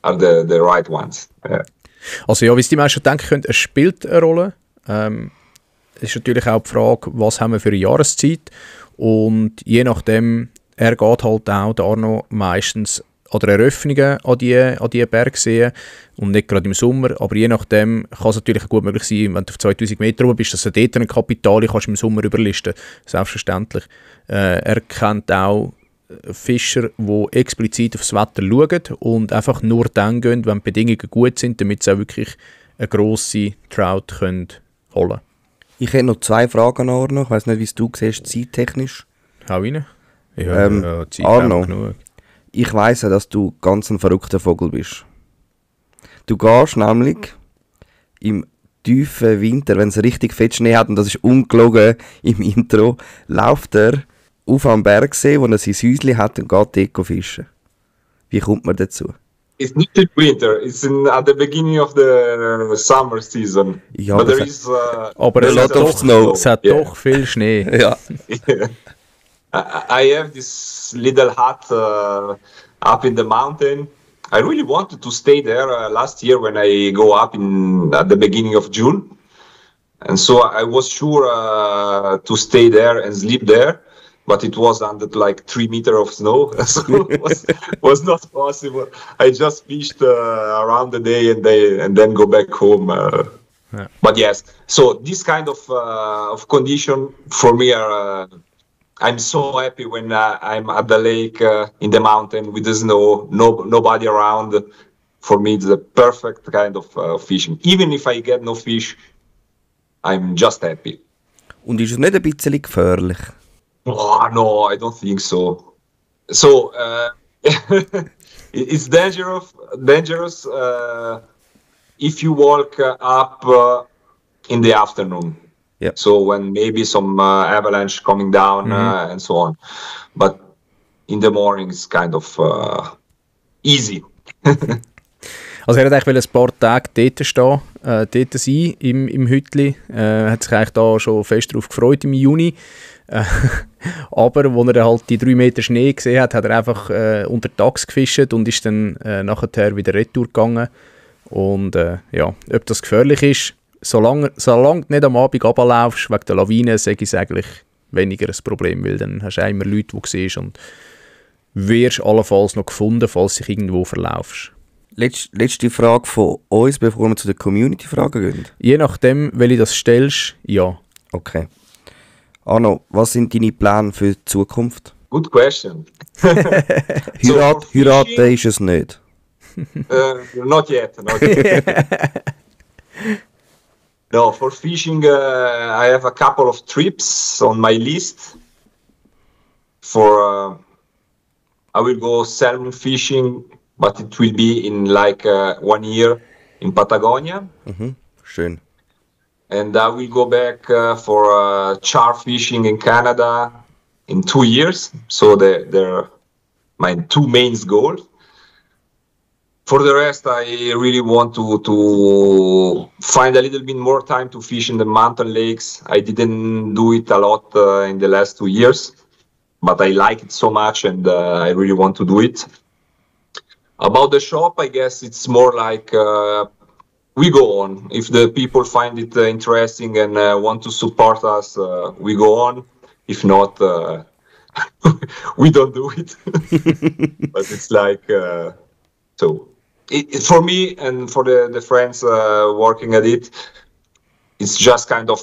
the right ones. Yeah. Also ja, wie es die meisten denken können, es spielt eine Rolle. Es ist natürlich auch die Frage, was haben wir für eine Jahreszeit, und je nachdem, er geht halt auch, der Arno, meistens oder Eröffnungen an die Bergseen und nicht gerade im Sommer, aber je nachdem kann es natürlich gut möglich sein, wenn du auf 2000 Meter oben bist, dass du dort einen Kapitali kannst im Sommer überlisten, selbstverständlich. Er kennt auch Fischer, die explizit aufs Wetter schauen und einfach nur dann gehen, wenn die Bedingungen gut sind, damit sie auch wirklich eine grosse Trout holen können. Ich hätte noch 2 Fragen an Arno. Ich weiss nicht, wie es du siehst, zeittechnisch. Hau rein. Ja, Zeit Arno, genug. Ich weiss ja, dass du ganz ein verrückter Vogel bist. Du gehst nämlich im tiefen Winter, wenn es richtig fett Schnee hat, und das ist ungelogen im Intro, läuft er auf am Bergsee, wo er sein Häuschen hat, und geht dort fischen. Wie kommt man dazu? It's not in winter. It's at the beginning of the summer season. Ja, but there das is. Aber a lot of snow. Es hat doch viel Schnee. Ja. I have this little hut up in the mountain. I really wanted to stay there last year when I go up at the beginning of June, and so I was sure to stay there and sleep there. But it was under like 3 meters of snow, so it was not possible. I just fished around the day and then go back home. Yeah. But yes, so this kind of condition for me are. I'm so happy when I'm at the lake in the mountain with the snow, nobody around. For me, it's the perfect kind of fishing. Even if I get no fish, I'm just happy. Und ist es nicht ein bisschen gefährlich? Oh, no, I don't think so. So it's dangerous if you walk up in the afternoon. Yep. So when maybe some avalanche coming down and so on. But in the morning it's kind of easy. Also er hat eigentlich ein paar Tage dort stehen, dort sein, im Hütli. Hat sich eigentlich da schon fest darauf gefreut im Juni. Aber als er halt die 3 Meter Schnee gesehen hat, hat er einfach untertags gefischt und ist dann nachher wieder retour gegangen. Und ja, ob das gefährlich ist, solange du nicht am Abend runterlaufst, wegen der Lawine, sage ich es eigentlich weniger ein Problem, weil dann hast du auch immer Leute, die du siehst und wirst allenfalls noch gefunden, falls du dich irgendwo verlaufst. Letzte Frage von uns, bevor wir zu den Community-Fragen gehen. Je nachdem, welche das stellst, ja. Okay. Arno, was sind deine Pläne für die Zukunft? Good question. Heiraten ist es nicht. Not yet. No, for fishing, I have a couple of trips on my list. I will go salmon fishing, but it will be in like 1 year in Patagonia. Schön. And I will go back for char fishing in Canada in 2 years. So they're my 2 main goals. For the rest, I really want to find a little bit more time to fish in the mountain lakes. I didn't do it a lot in the last 2 years, but I like it so much and I really want to do it. About the shop, I guess it's more like we go on. If the people find it interesting and want to support us, we go on. If not, we don't do it. But it's like, so for me and for the friends working at it, it's just kind of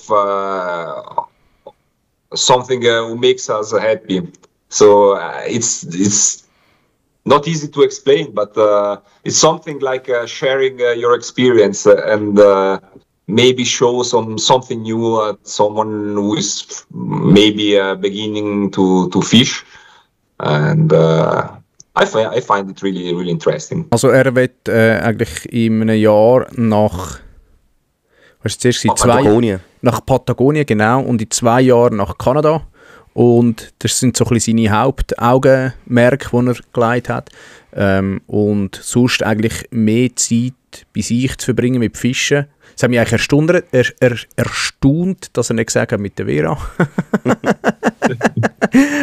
something who makes us happy. So it's not easy to explain, but it's something like sharing your experience and maybe show something new at someone who is maybe beginning to fish. And I find it really, really interesting. Also wird eigentlich in einem Jahr nach, was ist zuerst Patagonien. Nach Patagonien, genau, und in 2 Jahren nach Kanada. Und das sind so ein bisschen seine Hauptaugenmerke, die er gelegt hat. Und sonst eigentlich mehr Zeit bei sich zu verbringen mit Fischen. Das hat mich eigentlich erstaunt, dass er nicht gesagt hat mit der Vera.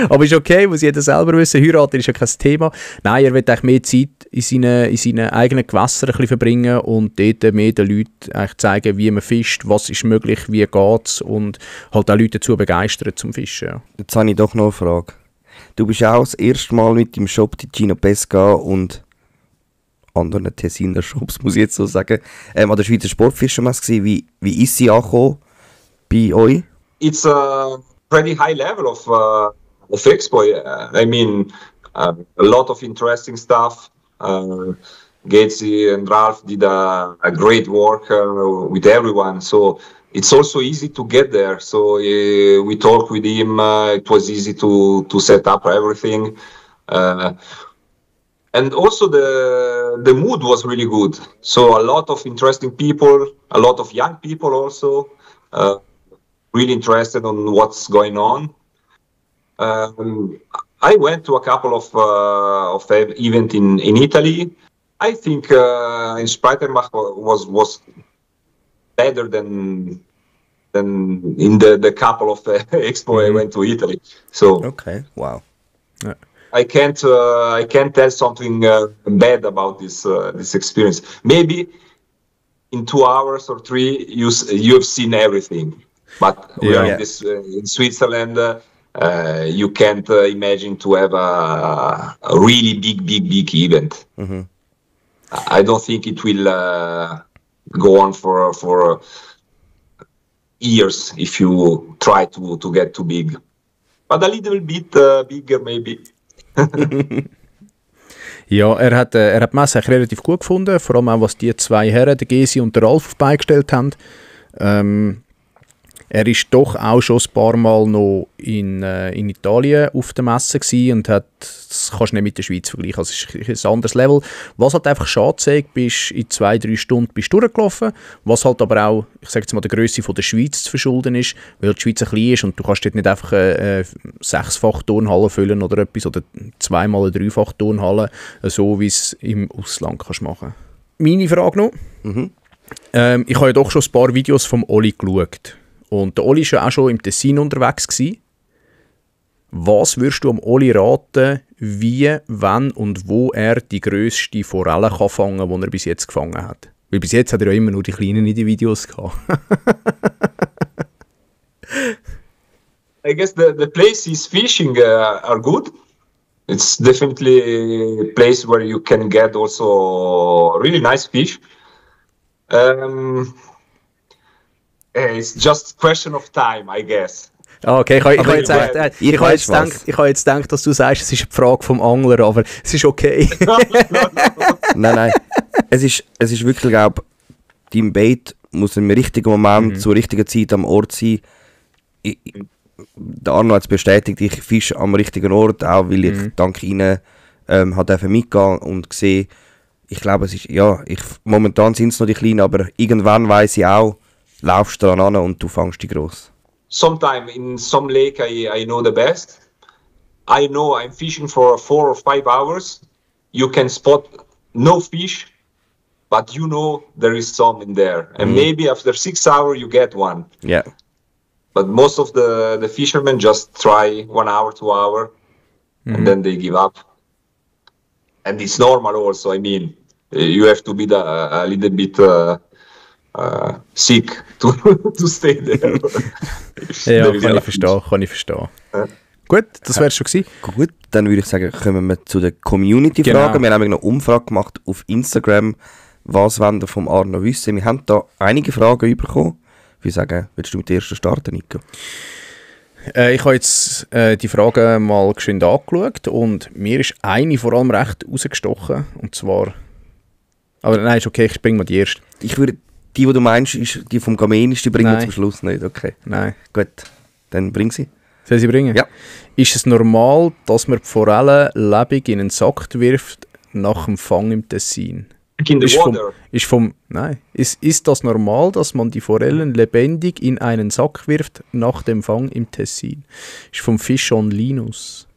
Aber ist okay, muss jeder selber wissen. Heiraten ist ja kein Thema. Nein, er will eigentlich mehr Zeit in seinen eigenen Gewässern ein bisschen verbringen und dort mehr den Leuten eigentlich zeigen, wie man fischt, was ist möglich, wie geht es und halt auch Leute dazu begeistern zum Fischen. Ja. Jetzt habe ich doch noch eine Frage. Du bist auch das erste Mal mit dem Shop Ticino Pesca und anderen Tessiner Shops, muss ich jetzt so sagen, an der Schweizer Sportfischermesse. Wie ist sie angekommen bei euch? It's a pretty high level of expo. I mean, a lot of interesting stuff. Gatesy and Ralph did a great work with everyone. So it's also easy to get there. So we talked with him. It was easy to set up everything. And also the mood was really good. So a lot of interesting people, a lot of young people also, really interested on what's going on. I went to a couple of events in Italy. I think in Spreitenbach was better than in the couple of expo I went to Italy. So okay, wow. Yeah. I can't tell something bad about this experience. Maybe in 2 hours or 3 you have seen everything, but we are in Switzerland. You can't imagine to have a really big event. Mm-hmm. I don't think it will go on for years if you try to get too big, but a little bit bigger maybe. Ja, er hat die Messe relativ gut gefunden, vor allem auch was die 2 Herren, der Gesi und der Ralf, beigestellt haben. Er ist doch auch schon ein paar Mal noch in Italien auf der Messe gewesen und das kannst du nicht mit der Schweiz vergleichen. Also es ist ein anderes Level. Was halt einfach schade ist, bist in 2-3 Stunden durchgelaufen, was halt aber auch, ich sage jetzt mal, der Grösse von der Schweiz zu verschulden ist, weil die Schweiz ein klein ist und du kannst dort nicht einfach eine 6-fach Turnhalle füllen oder etwas oder 2-mal eine 3-fach Turnhalle, so wie es im Ausland kannst machen. Meine Frage noch. Mhm. Ich habe ja doch schon ein paar Videos vom Oli geschaut. Und der Oli war ja auch schon im Tessin unterwegs gewesen. Was würdest du am Oli raten, wie, wann und wo er die grösste Forelle kann fangen, die er bis jetzt gefangen hat? Weil bis jetzt hat er ja immer nur die kleinen in den Videos gehabt. I guess the place he's fishing are good. It's definitely a place where you can get also really nice fish. It's just a question of time, I guess. Okay, ich habe jetzt gedacht, dass du sagst, es ist eine Frage vom Angler, aber es ist okay. Nein. Es ist wirklich, glaube ich, dein Bait muss im richtigen Moment, zur richtigen Zeit am Ort sein. Der Arno hat es bestätigt, ich fische am richtigen Ort, auch weil ich dank ihnen mitgehen und gesehen, ich glaube, es ist, momentan sind es noch die Kleinen, aber irgendwann weiss ich auch, laufst du dran an und du fängst die gross. Sometime in some lake I know the best. I know I'm fishing for 4 or 5 hours. You can spot no fish, but you know there is some in there. And maybe after 6 hours you get one. Yeah. But most of the fishermen just try 1 hour, 2 hours, and then they give up. And it's normal also. I mean, you have to be a little bit sick to stay there. Ja, kann ich verstehen. Gut, das wäre es schon gewesen. Gut, dann würde ich sagen, kommen wir zu den Community-Fragen. Genau. Wir haben eine Umfrage gemacht auf Instagram. Was wollen wir vom Arno wissen? Wir haben da einige Fragen bekommen. Ich würde sagen, willst du mit der ersten starten, Nico? Ich habe jetzt die Fragen mal geschwind angeschaut und mir ist eine vor allem recht rausgestochen. Und zwar... Aber nein, ist okay, ich bringe mal die erste. Ich würde... Die du meinst, ist die vom Gamenis, die bringen wir zum Schluss nicht. Okay. Nein. Gut, dann bring sie. Soll ich sie bringen? Ja. Ist es normal, dass man die Forelle lebendig in einen Sack wirft nach dem Fang im Tessin? In the water. Ist das normal, dass man die Forellen lebendig in einen Sack wirft nach dem Fang im Tessin? Ist vom Fischon Linus.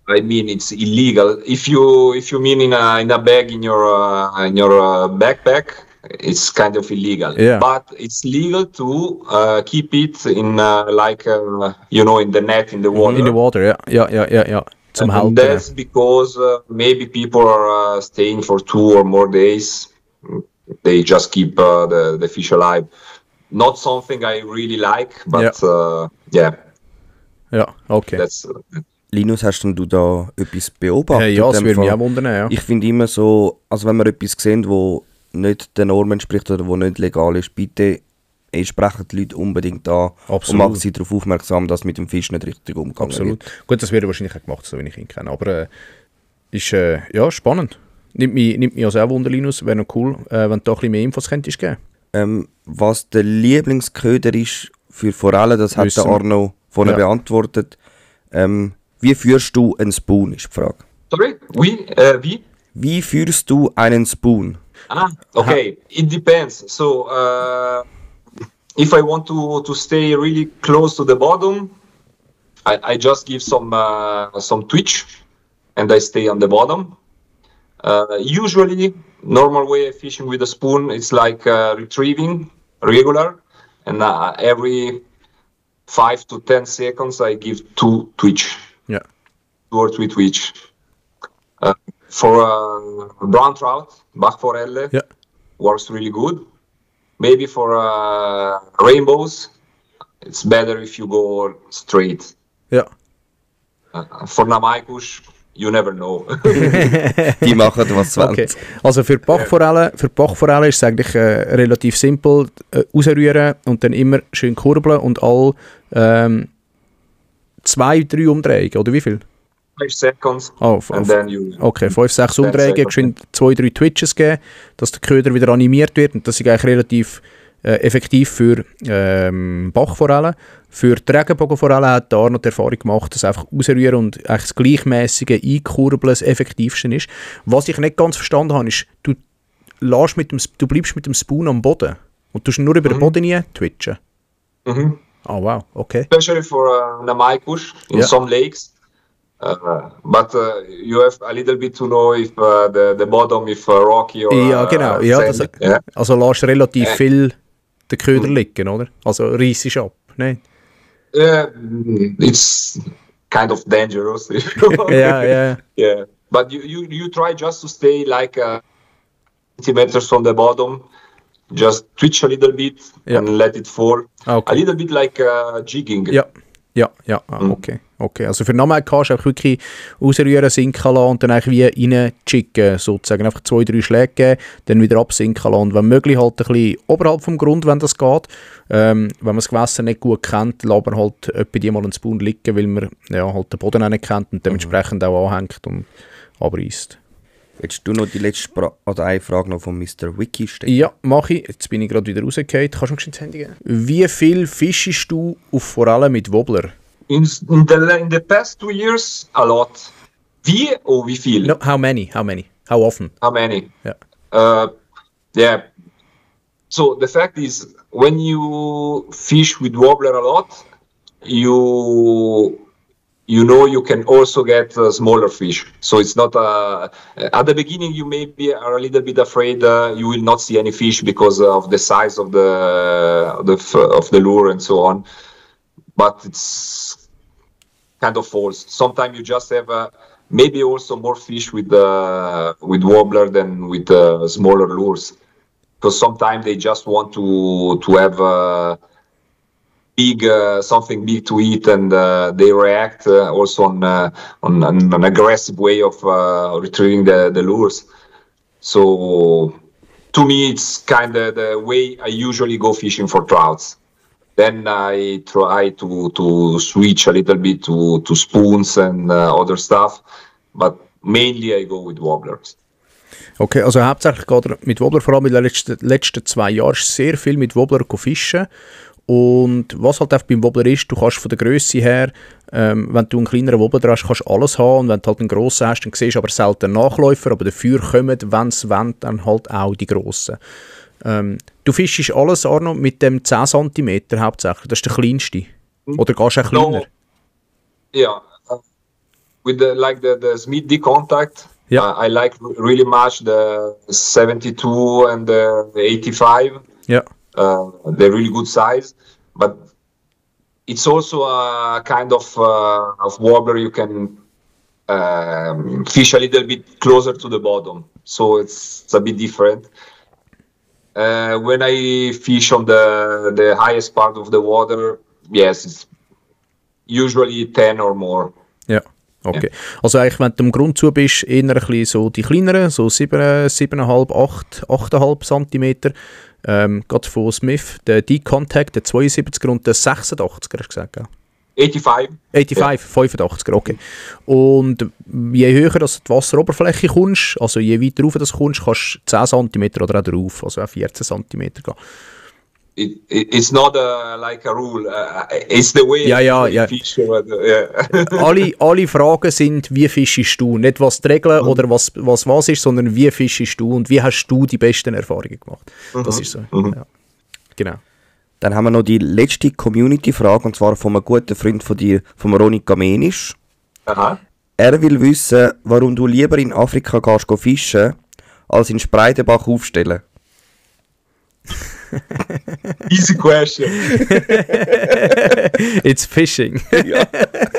I mean, it's illegal. If you mean in a bag in your backpack, it's kind of illegal. Yeah. But it's legal to keep it in in the net in the water. In the water, ja. Zum And Halten. that's because maybe people are staying for 2 or more days. They just keep the fish alive. Not something I really like, but yeah. Ja, okay. That's Linus, hast denn du da etwas beobachtet? Ja, das würde mich auch wundern, ja. Ich finde immer so, also wenn wir etwas sehen, wo nicht den Normen entspricht oder wo nicht legal ist, bitte sprechen die Leute unbedingt an und machen sie darauf aufmerksam, dass mit dem Fisch nicht richtig umgegangen Absolut. wird. Gut, das wird wahrscheinlich auch gemacht, so wie ich ihn kenne. Aber ist spannend. Nimmt mich also auch Wunder, Linus. Wäre noch cool, wenn du da ein bisschen mehr Infos könntest geben. Was der Lieblingsköder ist für Forellen, das hat der Arno vorhin beantwortet. Wie führst du einen Spoon, ist die Frage. Sorry? Wie? Wie führst du einen Spoon? Okay. It depends. So, if I want to stay really close to the bottom, I just give some twitch, and I stay on the bottom. Usually, normal way of fishing with a spoon, it's like retrieving regular, and every 5 to 10 seconds I give 2 twitch. Ja. 2 or 3 twitch. For brown trout, Bachforelle, works really good. Maybe for rainbows, it's better if you go straight. Ja. For Namaikus, you never know. Die machen was wollen. Okay. Also für Bachforellen ist es eigentlich relativ simpel. Rausrühren und dann immer schön kurbeln und all 2-3 Umdrehungen, oder wie viel? 5 seconds, and then you... Okay, 5-6 Umdrehungen, geschwind 2-3 Twitches geben, dass der Köder wieder animiert wird. Und das ist eigentlich relativ effektiv für Bachforellen. Für die Regenbogenforellen hat Arno die Erfahrung gemacht, dass einfach rausrühren und eigentlich das gleichmäßige Einkurbeln das effektivste ist. Was ich nicht ganz verstanden habe, ist, du bleibst mit dem Spoon am Boden und du nur über den Boden nie twitchen. Oh wow, okay. Especially for Namaikus in some lakes. But you have a little bit to know if the bottom, if rocky or ja, genau. Also lässt relativ viel den Köder liegen, oder? Also reissest ab, ne? It's kind of dangerous. Yeah. But you try just to stay like 20 meters from the bottom, just twitch a little bit and let it fall. Okay. A little bit like jigging. Okay. Also für Namen kannst du einfach wirklich rausrühren, sinken lassen und dann eigentlich wie reinchicken, sozusagen. Einfach 2-3 Schläge geben, dann wieder absinken lassen. Und wenn möglich halt ein bisschen oberhalb vom Grund, wenn das geht. Wenn man das Gewässer nicht gut kennt, lässt man halt etwa die mal einen Spoon liegen, weil man halt den Boden auch nicht kennt und dementsprechend auch anhängt und abreißt. Willst du noch die letzte eine Frage noch von Mr. Wiki stellen? Ja, mache ich. Jetzt bin ich gerade wieder rausgefallen. Kannst du mir das Handy geben? Wie viel fischst du auf Forellen mit Wobbler? In the past 2 years, a lot. Wie viel? No, how many? How often? How many? Yeah. So the fact is, when you fish with wobbler a lot, you know you can also get smaller fish. So it's not at the beginning you maybe are a little bit afraid you will not see any fish because of the size of the lure and so on. But it's kind of false. Sometimes you just have maybe also more fish with wobbler than with smaller lures, because sometimes they just want to have something big to eat, and they react also on an aggressive way of retrieving the lures. So to me, it's kind of the way I usually go fishing for trouts. Then I try to switch a little bit to spoons and other stuff, but mainly I go with wobblers. Okay, also hauptsächlich geht er mit Wobbler, vor allem in den letzten 2 Jahren sehr viel mit Wobbler fischen. Und was halt auch beim Wobbler ist, du kannst von der Grösse her, wenn du einen kleineren Wobbler hast, kannst du alles haben. Und wenn du halt einen grossen hast, dann siehst du aber selten Nachläufer, aber dafür kommen, wenn es wollen, dann halt auch die grossen. Du fischst alles, Arno, mit dem 10 cm hauptsächlich. Das ist der kleinste. Oder gehst du auch kleiner? No. Yeah, with the Smith D contact, I like really much the 72 and the 85. Yeah. They're really good size, but it's also a kind of wobbler you can fish a little bit closer to the bottom, so it's a bit different. When I fish on the highest part of the water, yes, it's usually 10 or more. Ja, okay. Ja. Also eigentlich, wenn du am Grund zu bist, eher ein bisschen so die kleineren, so 7,5, 8,5 cm. Gerade von Smith, der D-Contact, der 72er und der 86er, hast du gesagt, gell? 85. Ja. 85er, okay. Und je höher du die Wasseroberfläche kommst, also je weiter rauf du kommst, kannst du 10 cm oder auch drauf, also auch 14 cm gehen. It's not like a rule. It's the way Ja. fish. Yeah. alle Fragen sind, wie fischst du? Nicht was die Regeln oder was ist, sondern wie fischst du und wie hast du die besten Erfahrungen gemacht? Das ist so. Ja. Genau. Dann haben wir noch die letzte Community-Frage, und zwar von einem guten Freund von dir, von Ronny Kamenisch. Aha. Er will wissen, warum du lieber in Afrika gehst fischen, als in Spreidenbach aufstellen. Easy question. It's fishing.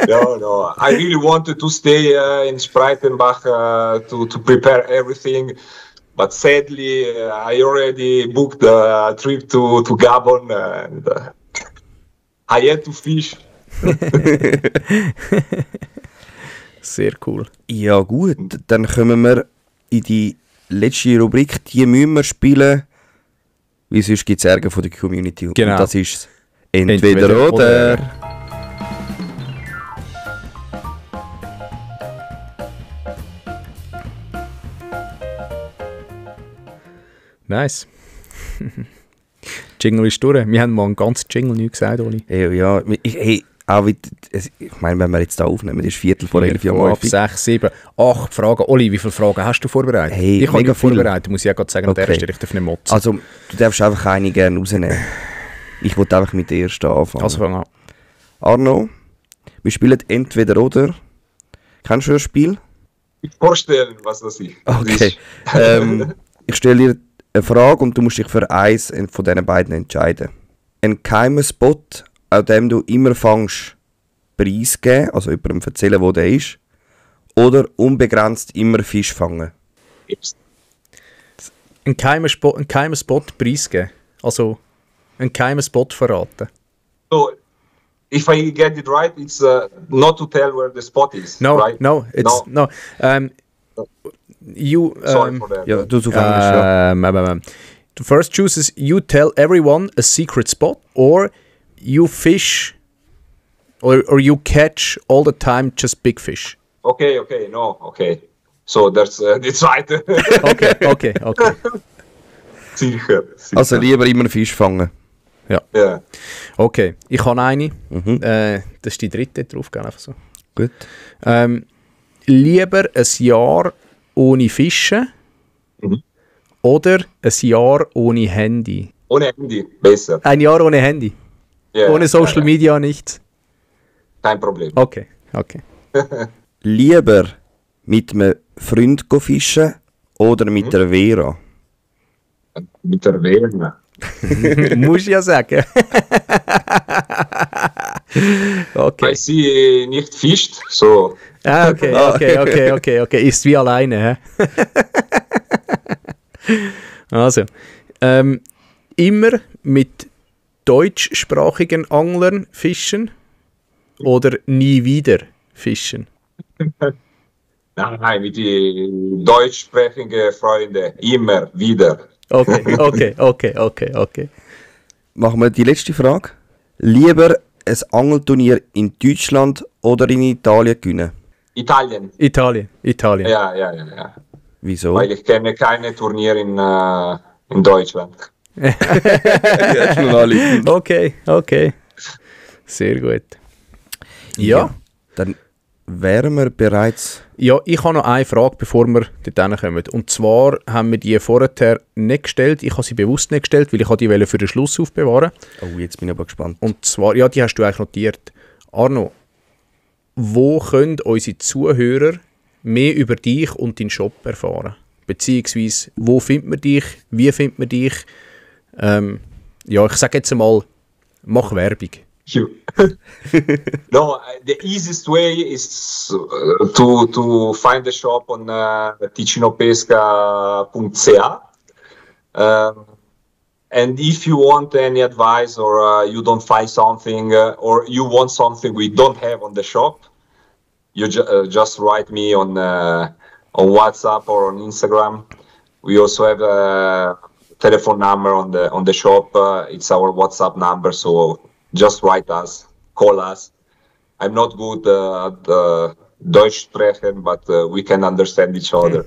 No. I really wanted to stay in Spreitenbach to prepare everything, but sadly I already booked a trip to Gabon and I had to fish. Sehr cool. Ja gut, dann kommen wir in die letzte Rubrik, die müssen wir spielen, weil sonst gibt es Ärger von der Community. Genau. Und das ist entweder oder. Nice. Jingle ist durch. Wir haben mal einen ganzen Jingle nicht gesagt, Oli. Ja, ich meine, wenn wir jetzt da aufnehmen, das ist 11:45 am Abend. 6, 7, 8 Fragen. Oli, wie viele Fragen hast du vorbereitet? Hey, ich habe mega vorbereitet, muss ich ja gerade sagen, an der Stelle, ich darf nicht motzen. Also, du darfst einfach eine gerne rausnehmen. Ich wollte einfach mit der ersten anfangen. Also fang an. Arno, wir spielen entweder oder. Kennst du das Spiel? Vorstellen, was das ist. Okay. Ich stelle dir eine Frage und du musst dich für eins von diesen beiden entscheiden. Ein geheimer Spot, an dem du immer fängst, preisgeben, also jemandem erzählen, wo der ist, oder unbegrenzt immer Fisch fangen? Einen geheimen Spot preisgeben. Also einen geheimen Spot verraten. So, if I get it right, it's not to tell where the spot is, No, right? no, it's no. You Sorry for that. Ja, du auf Englisch, ja. The first choice is you tell everyone a secret spot, or you fish, or you catch all the time just big fish. Okay. So that's right. Okay. Sicher. Also lieber immer Fisch fangen. Ja. Okay, ich habe eine. Das ist die dritte drauf, gell, einfach so. Gut. Lieber ein Jahr ohne Fischen oder ein Jahr ohne Handy? Ohne Handy, besser. Ein Jahr ohne Handy? Ja, Ohne Social Media nichts? Kein Problem. Okay. Lieber mit einem Freund go fischen oder mit der Vera? Mit der Wärme. Muss ja sagen. Okay. Weil sie nicht fischt, so. Okay. Ist wie alleine, hä? Also, immer mit deutschsprachigen Anglern fischen oder nie wieder fischen? Nein, mit den deutschsprachigen Freunden immer wieder. Okay. Machen wir die letzte Frage. Lieber ein Angelturnier in Deutschland oder in Italien gewinnen? Italien. Italien. Ja. Wieso? Weil ich kenne keine Turnier in Deutschland. Ja, schon alle. Okay. Sehr gut. Ja. Dann wären wir bereits... Ja, ich habe noch eine Frage, bevor wir dort kommen. Und zwar haben wir die vorher nicht gestellt. Ich habe sie bewusst nicht gestellt, weil ich die für den Schluss aufbewahren. Oh, jetzt bin ich aber gespannt. Und zwar, ja, die hast du eigentlich notiert. Arno, wo können unsere Zuhörer mehr über dich und deinen Shop erfahren? Beziehungsweise, wo findet man dich? Wie findet man dich? Ja, ich sage jetzt einmal, mach Werbung. No, the easiest way is to find the shop on ticinopesca.ca. And if you want any advice or you don't find something or you want something we don't have on the shop, you just write me on WhatsApp or on Instagram. We also have a telephone number on the shop. It's our WhatsApp number, so just write us, call us. I'm not good at Deutsch sprechen, but we can understand each other.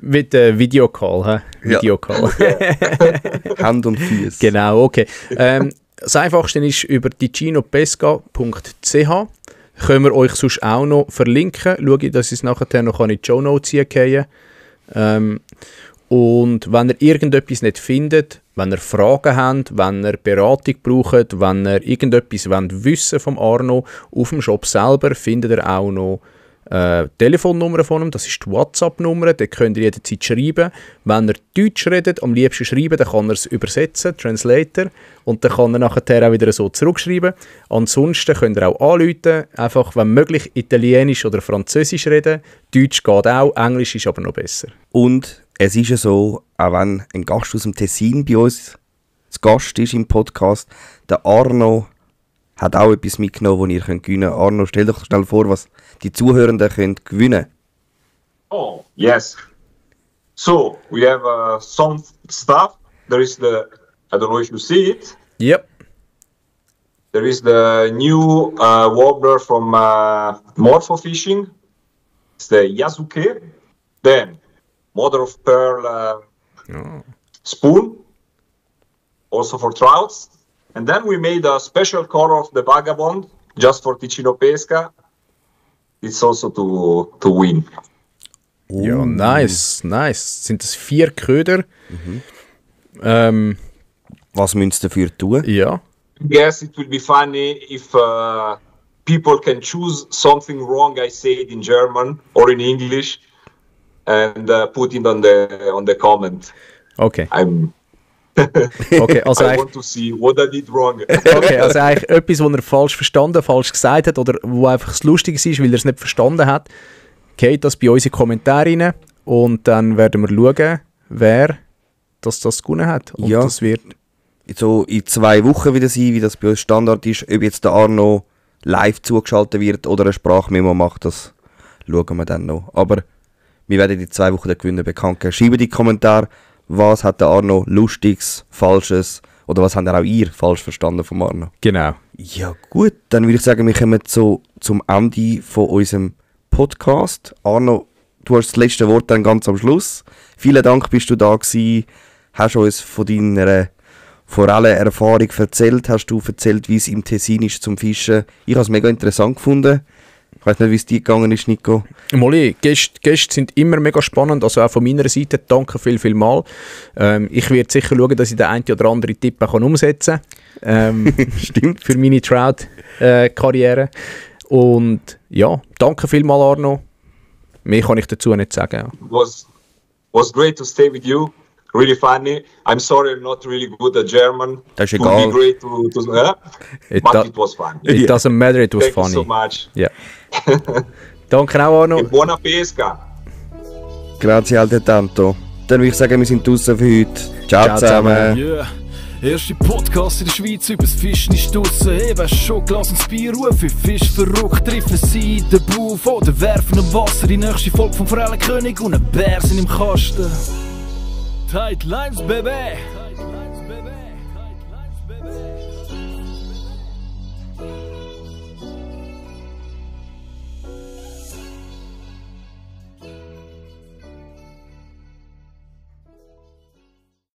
Mit Videocall, hä? Videocall. Hand und Füße. Genau, okay. Das Einfachste ist über ticinopesca.ch. Können wir euch sonst auch noch verlinken. Schaue, dass ich es nachher noch in die Shownotes ziehen kann. Und wenn ihr irgendetwas nicht findet, wenn ihr Fragen habt, wenn ihr Beratung braucht, wenn ihr irgendetwas wissen vom Arno, auf dem Shop selber findet ihr auch noch Telefonnummer von ihm, das ist die WhatsApp-Nummer, da könnt ihr jederzeit schreiben. Wenn ihr Deutsch redet, am liebsten schreiben, dann kann er es übersetzen, Translator, und dann kann er nachher auch wieder so zurückschreiben. Ansonsten könnt ihr auch anrufen, einfach, wenn möglich, Italienisch oder Französisch reden. Deutsch geht auch, Englisch ist aber noch besser. Und es ist ja so, auch wenn ein Gast aus dem Tessin bei uns zu Gast ist im Podcast, der Arno hat auch etwas mitgenommen, das ihr gewinnen könnt. Arno, stell doch schnell vor, was die Zuhörenden können gewinnen. Oh, yes. So, we have some stuff. There is I don't know if you see it. Yep. There is the new wobbler from Morpho Fishing. It's the Yasuke. Then, mother of pearl spoon, also for trouts. And then we made a special color of the Vagabond, just for Ticino Pesca. It's also to win. Ja, nice. Sind das 4 Köder? Was müsst ihr dafür tun? Ja. Yes, it will be funny if people can choose something wrong I said in German or in English and put it on the comment. Okay. Okay, also I eigentlich, want to see what I did wrong. okay, also eigentlich etwas, was er falsch verstanden, falsch gesagt hat oder wo einfach das Lustige ist, weil er es nicht verstanden hat, geht das bei uns in die Kommentare rein und dann werden wir schauen, wer das gewonnen hat. Und Ja. das wird... So in 2 Wochen wieder sein, wie das bei uns Standard ist. Ob jetzt der Arno live zugeschaltet wird oder eine Sprachmemo macht, das schauen wir dann noch. Aber wir werden in 2 Wochen den Gewinner bekannt geben. Schreibt in die Kommentare, was hat der Arno Lustiges, Falsches oder was habt ihr auch ihr falsch verstanden vom Arno. Genau. Ja gut, dann würde ich sagen, wir kommen zum Ende von unserem Podcast. Arno, du hast das letzte Wort dann ganz am Schluss. Vielen Dank, bist du da gewesen, hast uns von deiner Forellenerfahrung erzählt, hast du erzählt, wie es im Tessin ist zum Fischen. Ich habe es mega interessant gefunden. Ich weiß nicht, wie es dir gegangen ist, Nico. Molly, Gäste sind immer mega spannend, also auch von meiner Seite danke viel mal. Ich werde sicher schauen, dass ich den einen oder anderen Tipp auch umsetzen kann. Stimmt. Für meine Trout-Karriere. Und ja, danke vielmal, Arno. Mehr kann ich dazu nicht sagen. was great to stay with you. Really funny. I'm sorry I'm not really good at German. Das ist It would egal. be great to It but do- it was fun. It doesn't matter, it was Thank funny. you so much. Ja. Danke auch, Arno. E buona pesca. Grazie altrettanto. Dann würde ich sagen, wir sind draussen für heute. Ciao, Ciao zusammen. Yeah. Erste Podcast in der Schweiz übers Fischen ist draussen. Eben schon Glas und Bier rufen. Fisch verrückt, treffen sie den Buf oder werfen im Wasser. Die nächste Folge vom Forellenkönig und ein Bär sind im Kasten. Tight Lines, Baby!